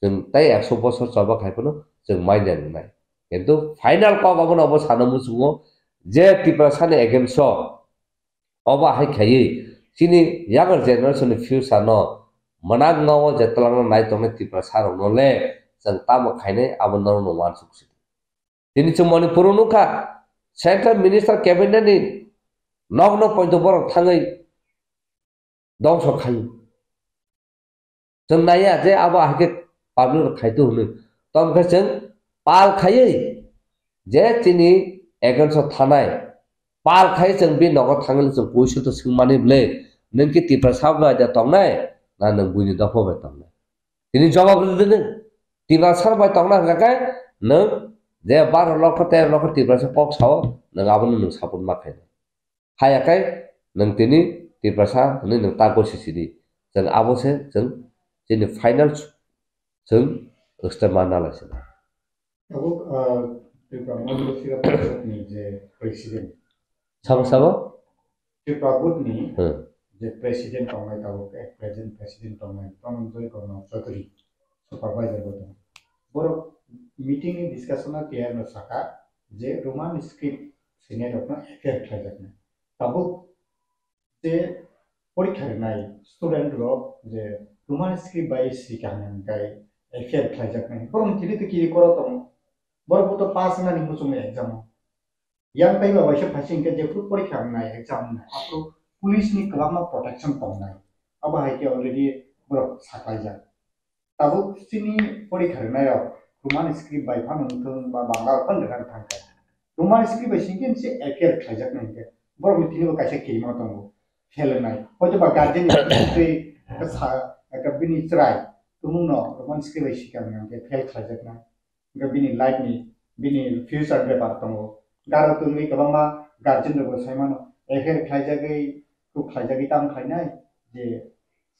chwng tei ekso bosor choba khai phano chwng manya wngnai. Kintu final kok obono obo sana muchungo je Tiprasani against o obo hai khaiwi chini younger generation ni future no mwnaknao je twlangna nai tongnai Tiprasa rokno le chwng tamo khainai abo norokno uansuk si. Tini chwng Manipur o nukha, Central Minister Cabinet ni nokno poito borok thangwi dongso khai. Chwng naiya je abo ahai khe public rok khai tu hwnwi. Tamo khe chwng pal khaiwi je chini against o thanai, pal khai chwng bini nogo thangwi chwng kuisu to swngmani bwle, nwng khe Tiprasa bai da tongnai, na nwng buini dopha bai tongnai? Tini jawab rwdi nwng. Tiprasa bai tongna hwnkha khe nwng je baro lokho tero lokho Tiprasa kok sao, nwng abono nwng support ma khainai. Haya khe nwng tini Tiprasa hwnwi nwng ta gosi sidi. Chwng abo se chwng chini final chwng step ma nalai sina. Abo, ah, Tripura Mondol Sira Parishad ni je president. Sabo sabo? Tripura Board ni Hmm. je president tongnai tabuk, eh, present president tongnai Dhananjay Karna Chaudhary supervisor bo tong. Borok meeting ni discussion o clear no saka je Roman script sinai rok no F I R khlaijaknai. Tabuk je porikha rwnai student rok je Roman script bai sika hwnwi hwnkhe F I R khlaijaknai. Borok ni tini to kiri koro tongo. Borok bo to pass wngnani muchungni exam o. Yang tei ba waisa phaising khe jephru porikha wngnai, exam wngnai, aphuru police ni kwbangma protection tongnai. Abo hai khe already borok saklaijak. Tabuk chini porikha rwnairok Roman script bai phano wngthung ba Bangla rok phano rwna thangkha. Roman script bai singkhe se F I R khlaijaknai hinkhe borokni thini bo kaisa kirima tongo, fail wngnai. Hoito ba guardian ni twi sa, ekta bini chwrai tumungno Roman script bai sikha wngkha hinkhe fail khlaijaknai. Hwnkhe bini life ni, bini future bepar tongo. Garo tongwi kwbangma guardian rokbo sai mano, F I R khlaijagwi, kuk khlaijagwi tamo khlainai, je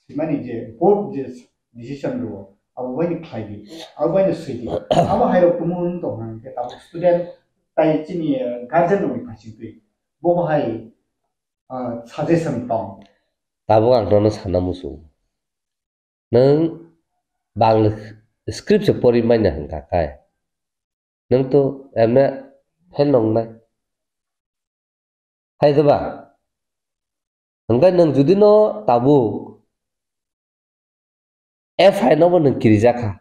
simani je board je decision rwo, abo baino khlaidi, abo baino swidi. Abo hairok tumu wng tongkha hwnkhe tabuk student tai chini, eh, guardian rokni phaisingtwi. Bo bahai, ah, suggestion tong. Tabuk ang nono sana muchung. Nwng Bangla script se pori manya hwnkha khe, nwng to emne fail nongnai. Hai de ba? Hwnkhe nwng jodi no tabuk F I no bo nwng kirijak kha.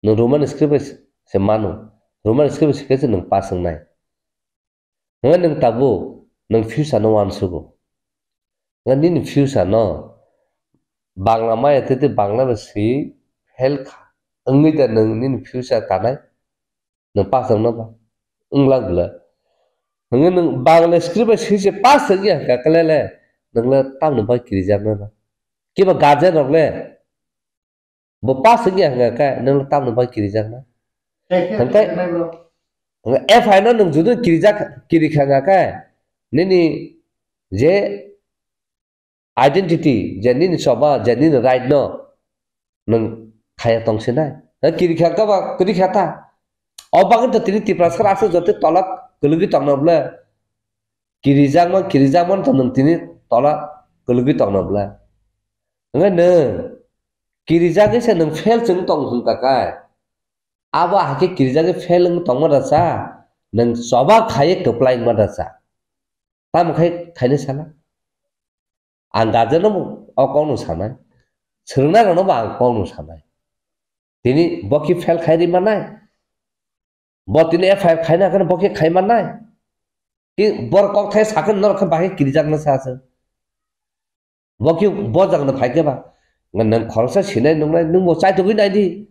Nwng Roman script bai se mano. Roman script bai se khe se nwng pass wngnai. Hwnwi nwng tabuk nwng future no uansugo. Hwnwi nini future no Bangla maya tei tei Bangla bai swi fail kha. Wngwi da nwng nini future tanai? Nwng pass wngno ba? Wngla bwla. Hwnwi nwng Bangla script bai swi se pass wngya hwnkha khe le, nwng le tamni bagwi kirijaknai ba? Kiba guardian rok le Bo pass wngya hwnga khe, nwng tamni bagwi kirijakna? Hwnkhe F I R no nwng jodi kirijak, kirikha hwnga khe, nini je identity, je nini choba, je nini right no nwng khaya tongsinai. Nwng kirikha khe ba, kirikha ta. O bagwi to tini Tiprasa aswk joto tola kwlwgwi tongno bwle. Kirijakma, kirijakma to nwng tini tola kwlwgwi tongno bwle. Hwnkhai nwng kirijagwi se nwng fail chwng tong hwnkha khe, abo ahai khe kirijagwi fail wng tongma da cha, nwng choba khaiwi kwplai wngma da cha. Tamo khai khaina sala? Ang guardian no bo o kok no sanai, swrwngnairok no bo ang kok no sanai. Tini bo khe fail khai ri manai? Bo tini F I R khaina hakheno bo khe khai mannai? Ki borok kok thai sakhe norok khe bahai kirijakna sa se. Bo khe bo jagna phai khe ba. Nwng khoroksa sinai nungnai, nwng bo chaitugwi nai di.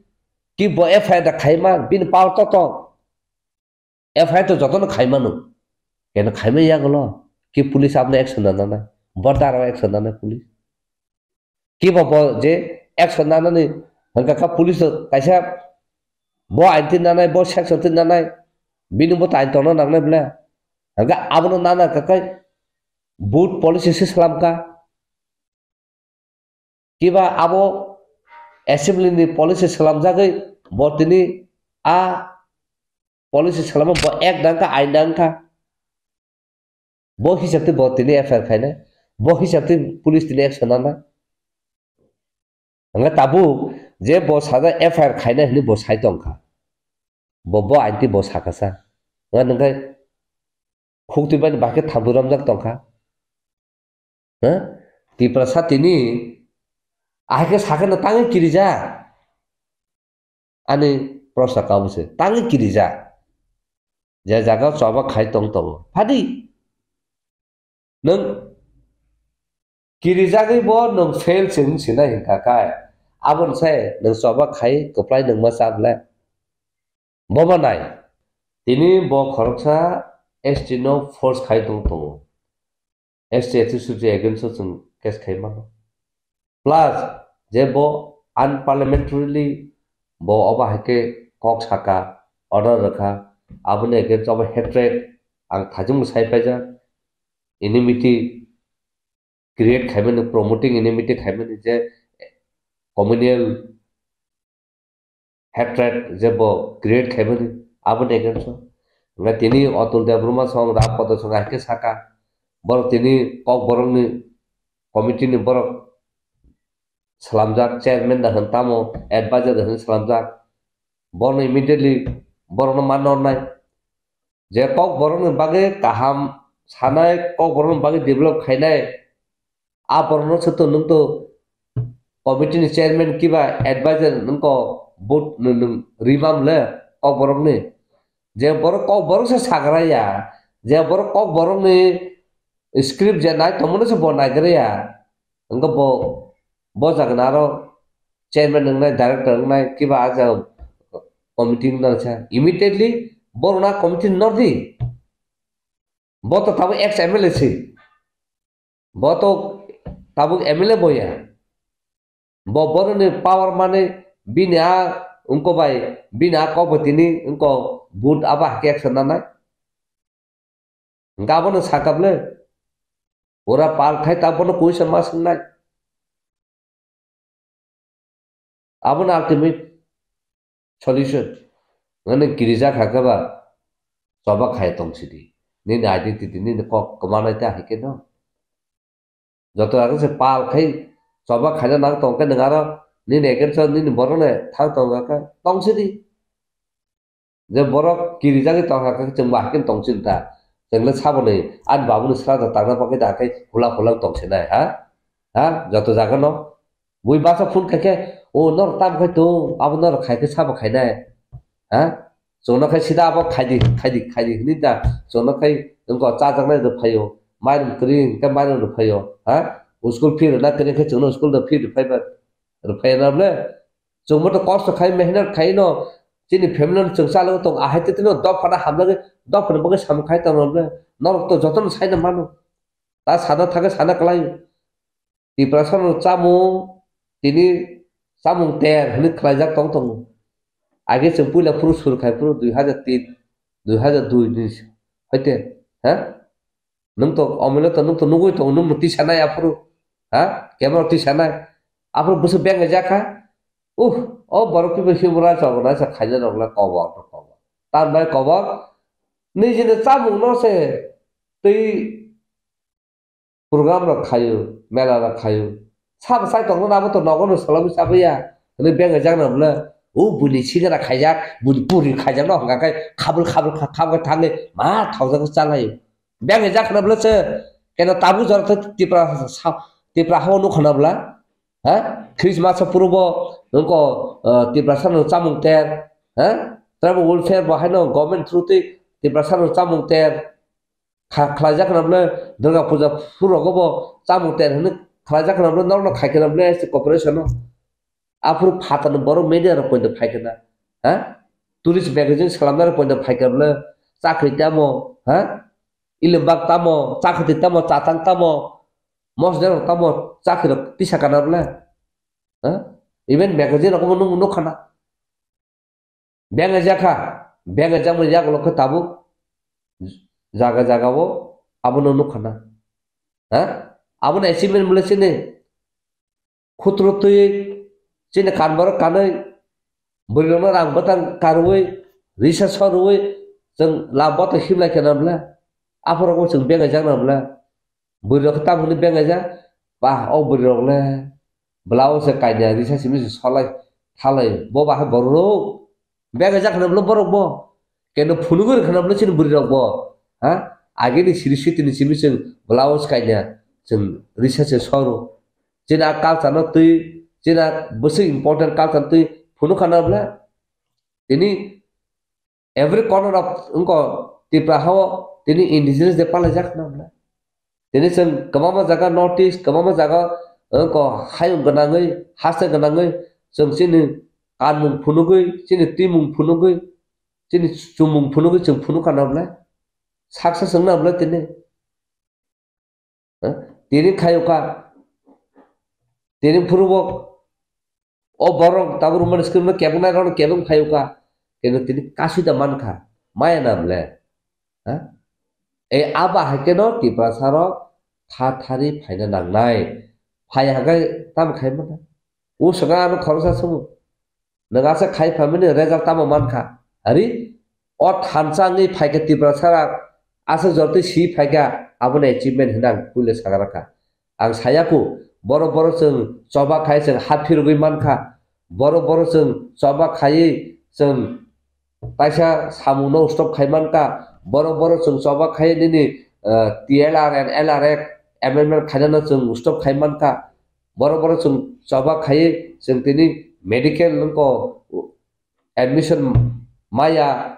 Ki bo F I R da khai man, bini power to tong. F I R to jotono khai mano. Keno khai maya golo. Ki police aboni action na nanai. Bo daro action nanai police. Kiba bo je action nanani hwnkha kha police kaisa bo ain tin nanai, bo section tin nanai. Bini bo ta ain tongna nangnai bwle. Hwnkha abono nana kakai boot policy se slamkha. Kiba abo assembly ni policy slamjagwi bo tini a policy slamwi bo ek dangkha, ain dangkha. Bo hisab twi bo tini F I R khainai, bo hisab twi police tini action nanai. Hwnkhe tabuk je bo sajak F I R khainai hinwi bo sai tongkha. Bo, bo ain twi bo sakha sa. Hwnkhe nwng khe khuk twi bani bahai khe thambu romjak tongkha. Ha? Tiprasa tini ahai khe sakhe no tangwi kirijak. Ani prosa kabo se tangwi kirijak. Je jaga choba khai tong tongo. Phadi. Nwng kirijagwi bo nwng fail se wng sinai hwnkha khe. Aboni sai nwng choba khai kwplai nwng ma cha bwle. Bo ma nai. Tini bo khoroksa S T no force khai tong tongo. S T H S C against o chwng case khai mano. Plus, je bo unparliamentarily bo obo hai khe kok saka, order rwkha, aboni against obo hatred ang thajwk sai paijak, enmity create khaimani, promoting enmity khaimani je communal hatred je bo create khaimani aboni against o. Hwnkhe tini Atul Debbarma song Ram Padma song hai khe saka, borok tini Kokborokni committee ni borok slamjak, chairman da hwn tamo advisor da hwn slamjak, borokno immediately borokno manna ornai. Je Kokborokni bagwi kaham sanai, Kokborokni bagwi develop khainai, a borokno se to nwng to committee ni chairman kiba advisor nwng ko vote nwng, nwng rimam le Kokborokni. Je borok Kokborok se sagra ya, je borok Kokborokni script je nai tongmani se bo naigra ya. Hwnkhe bo, bo jaga na aro chairman wngnai, director wngnai, kiba a jaga committee wngna sa. Immediately borok na committee nordi. Bo to tabuk ex M L A se. Bo to tabuk M L A bo ya. Bo boroni power mani bini a wngko bai, bini a kok bo tini wngko vote abo hakhe action nanai. Hwnkhe abono sakha bwle. Ora pal khai ta bono kuisa ma swngnai. Abono ultimate solution. Nani kirijak hakhe ba choba khai tong sidi. Nini identity nini kok kwmanai ta hai khe no. Joto ageng se pal khai choba khaina nang tong khe nwng aro nini against o nini borok ne thang tong kha tong sidi. Je borok kirijagwi tongkha khe chwng bo hakhe tong sidi ta. Chwng le saboni ani babuni sra da tangna bagwi da khe hula hula tong sinai ha? Ha? Joto jaga no. Bui basa phone khai khe, "O norok tam khai tong, abo norok khai khe sabo khainai." Ha? Chwngno khai sida abo khaidi, khaidi, khaidi hwnwi da. Chwngno khai wngkha chajaknai rw phaio. Mairum kwrwi hwnkhe mairum rw phaio. Ha? School fee rwna kwrwi khe chwngno school da fee rw phaiba. Rw phaiya na bwle? Chwngbo to kosto khai mehnat khai no. Chini family no chwng chalwi tong. Ahai tei tino dophano hamjagwi dophano bagwi samung khai tongno bwle. Norok to jotono saino mano. Ta sana thangwi sana kwlai. Tiprasa no chamung tini chamung ter hwnwi khlaijak tong tongo. Age chwng puila phuru sur khai phuru dui hajar tin, dui hajar dui ni hoite, ha? Nwng to omole to nwng to nugwi tongo, nwng no tisa nai aphuru, ha? Camera tisa nai. Aphuru bwswk beng jak kha. Uh, o borok kibo himra chok na sa khaina rok le kobor to kobor. Tam bai kobor. Nijini chamung no se twi program rok khaio, mela rok khaio. Sabo sai tongno abo to nogo no salami sabai ya. Hwnwi beng jak na bwle. O buini sigara khaijak, buini puri khaijak no hwnkha khe khabul khabul kha-, khabul thangwi ma thokjak chalai. Beng jak na bwle se. Keno tabuk jora to Tipra sa-, Tipra hao nukha na bwla. Ha? Christmas o puro bo nungko, uh, Tiprasa no chamung ter. Ha? Tribal welfare bo haino government through twi Tiprasa no chamung ter. Kha-, khlaijak na bwle Durga Puja phuru rogo bo chamung ter hwnwi khlaijak na bwle norok no khai khe na bwle S T corporation no. Aphuru phatar ni borok media rok poito phai khe na. Ha? Tourist magazine salamnai rok poito phai khe na bwle chakri tamo, ha? Ilimbak tamo, chakri tamo, chatang tamo, mosdeng rok tamo, chakri rok tisa kana bwle? Ha? Even magazine rok bo nuk, nuk khana. Bengai jakha, bengai jakmani yagulo khe tabuk jaga jaga o abono nuk khana. Ha? Abono achievement bwle chini khutro twi chini kan borok kanwi bwrwi rokno rang bwtang karwi risa sorwi chwng lam bwtang himlai khana bwle. Aphuru chwng bengai jakna bwle. Bwrwi rok khe tamo hwnwi bengai jak, ba o bwrwi rok le bwlao se kainwi risa simi se solai thalai bo ba hai borok rok. Bengai jak khana bwle borok bo. Keno phunugwi rw khana bwle chini bwrwi rok bo. Ha? Agini siri sitini simi chwng bwlao se kainwi chwng risa se soro. Chini a culture no twi, chini a bwswk important culture no twi phunuk khana bwle. Tini every corner of wngko Tripura hao tini indigenous day palai jak na bwle. Tini chwng kwbangma jaga North East, kwbangma jaga wngko hayung gwnangwi, haste gwnangwi chwng chini kanmung phunugwi, chini twimung phunugwi, chini chumung phunugwi chwng phunuk kana bwle. Saksa chwng na bwle tini. Ha? Tini khayo ka. Tini phuru bo o borok tabuk romani screen no kebeng nai rok kebeng khayo ka. Keno tini kasui da man kha. Maya na bwle. Ha? E aba hai keno Tiprasa rok tha thari phaina nangnai. Phai hagai tam khai mano. O saka ano khoroksa sumu. Nwng aswk khai phaimani result tamo mankha? Ari, o thansa wngwi phaikha Tiprasa rak, aswk jortwi si phaikha, aboni achievement hwnwi ang puila sagarakha. Ang sayaku, borok borok chwng choba khai chwng ha phirogwi mankha, borok borok chwng choba khaiwi chwng kaisa samungno stop khai mankha, borok borok chwng choba khai nini, eh, T L R and L R F amendment khainano chwng stop khai mankha, Borok borok chwng choba khaiwi chwng tini medical wngko admission maya,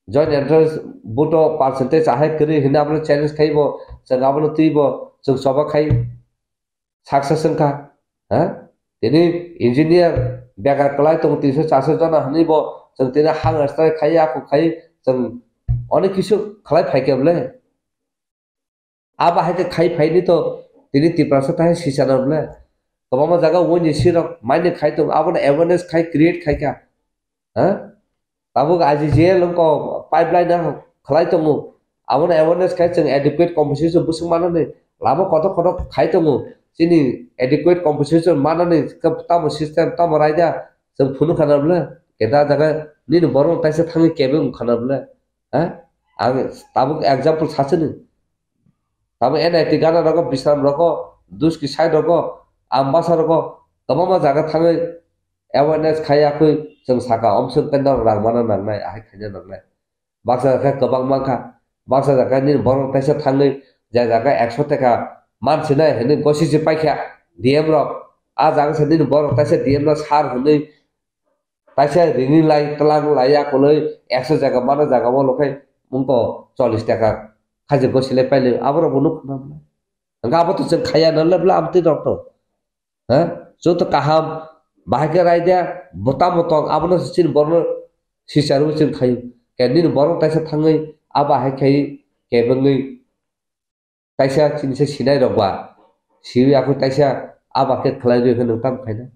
joint entrance buto percentage ahai kwrwi hwnwi abono challenge khaibo chwng abono twibo chwng choba khai success wngkha. Ha? Tini engineer bekar kwlai tongo tinso charso jona hwnwibo chwng tini hunger strike khaiwi akhuk khaiwi chwng onek kisu khlai phaikhe bwle. Abo hai khe khai phaini to tini Tiprasa thai sisana bwle. Kwbangma jaga wngwi sirok maini khai tongo, abono awareness khai create khai kha. Ha? Tabuk I G G L wngko pipeline no khlai tongo. Abono awareness khai chwng adequate compensation bwswk manani lama kotor kotor khai tongo. Chini adequate compensation manani tamo system tamo raida chwng phunuk khana bwle. Keda jaga nini borok taisa thangwi kebeng khana bwle. Ha? Ang tabuk example sachini. Tabuk N I T gana rogo, Bisram rogo, Duski side rogo, Ambasa rogo, kwbangma jaga thangwi awareness khai yakwi chwng saka, omswk tei norok rang mana nangnai, ahai khaina nangnai. Baksa jaga kwbang mankha, baksa jaga nini borok taisa thangwi je jaga ekso teka mansinai hwnwi gosi se paikha D M rok. A jaga se nini borok taisa D M rok sir hwnwi Taisa rini lai tlang lai ya koloi ekso jaga mano jaga o lokhai mungko chollish taka khajir go silai pailai aborok bo nuk khna bwle. Hwnkhe abo to chwng khaiya nang le bwle amtwi rok to. Ha? Joto kaham bahai khe raida bo tamo tong abono se chini borno sicharwi chwng khaio. Khe nini borok taisa thangwi a bahai khai kebengwi Kaisa chini se sinai rok ba, siwi aphuru kaisa aba khe khlai rwi khe nwng tamo khaina?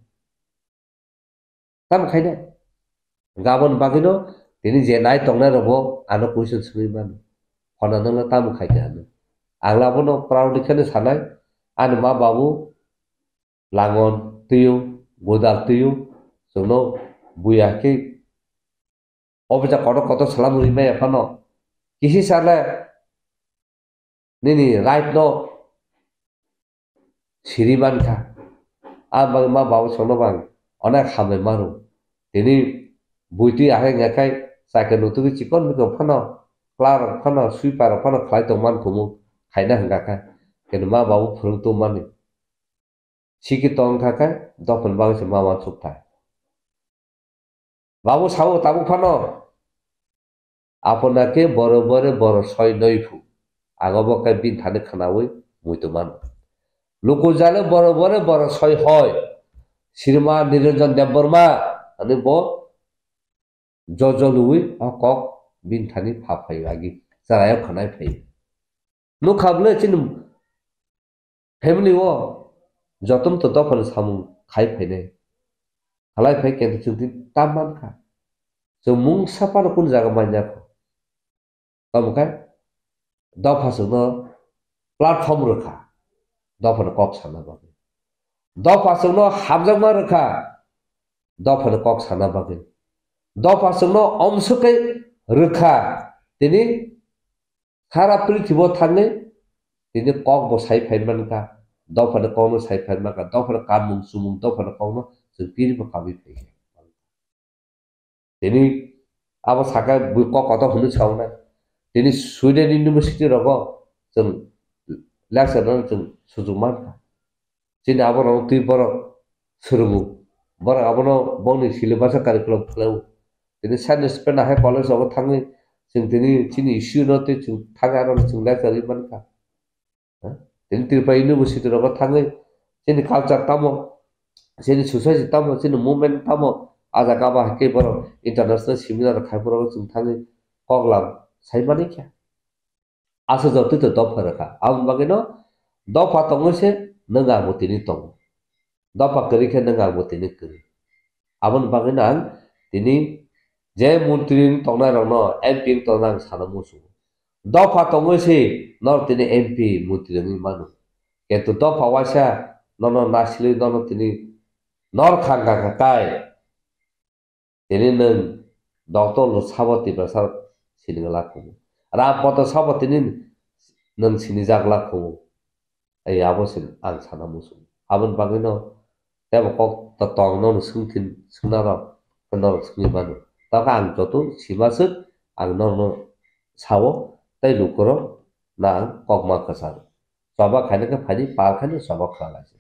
Tamo khaina? Gabon bagwino tini je nai tongnai rok bo ano question swngwi mano. Hona nwngno tamo khai kha hwnwi. Ang abono proudly kheno sanai, ani ma babu langon twiyo, godal twiyo, chwngno buya khe Office kotor kotor salam rwi maya phano kisi sale nini right no siri mankha. A bagwi ma babu songno bang onek hambai mano. Tini buitwi ahai ngakhai chakhe nutugwi chikon mikon phano clerk rok phano sweeper rok phano khlai tongman kumu khaina hwnkha khe. Keno ma babu phwrwng tongmani. Siki tong kha khe dophani bagwi se ma uansuk thai. Babu sao tabuk phano. Apona khe boro bore boro soi noi phu. Ang obo khe bini thani khwnaui muitu mano. Luku jale boro bore boro soi hoi. Srima Niranjan Debbarma hwnwi bo jojo lui o kok bini thani pha phaio agi, chwraio khanai phaio. Nukha bwle chini family o jotono to dophani samung khai phainai. Halai phai khe chwng tini tam mankha. Chwng mungsa phano kunu jaga manya kho. Tamo khe dopha chwngno platform rwkha dophani kok sana bagwi. Dopha chwngno hamjakma rwkha dophani kok sana bagwi. Dopha chwngno omswk khe rwkha tini sara prithibo thangwi tini kok bo sai phai mankha, dophani kokno sai phai mankha, dophani kamung chumung, dophani kokno chwng piribo kabwi phai kha. Tini abo saka bui kok kotor hwnwi saunai. Tini Sweden University rogo chwng lecture rwna chwng sujuk mankha. Chini abo rok twi borok swrwngo. Borok abono bongni syllabus o curriculum khlaio. Tini science pena hai college rogo thangwi chwng tini chini issue no tei chwng thangwi aro chwng lecture rwi mankha. Ha? Tini Tripura University rogo thangwi chini culture tamo, chini society tamo, chini movement tamo, a jaga ba hai khe borok international seminar khai borok chwng thangwi koklam sai mani khe. Aswk jotoi to dopha rwkha. Aboni bagwino dopha tongwi se nwng ang bo tini tongo. Dopha kwrwi khe nwng ang bo tini kwrwi. Aboni bagwino ang tini je montri wng tongnai rokno, M P wng tongnai ang sana muchungo. Dopha tongwi se nor tini M P montri wngwi mano. Kintu dopha waisa nono nasilwi nono tini nor khangkha kha kai. Tini nwng doctor lo sabo Tiprasa sinijak la khumu. Ram poto sabo tini nwng sinijak la khumu. Ai abo se ang sana muchung. Aboni bagwino tebo kok to tong nono swngthin swngna rok norok swngwi mano. Tokha ang joto simaswk ang norno sao tei lukurok na ang kok ma kwcharo. Choba khaina khe phaidi par khaino choba khlalaisi.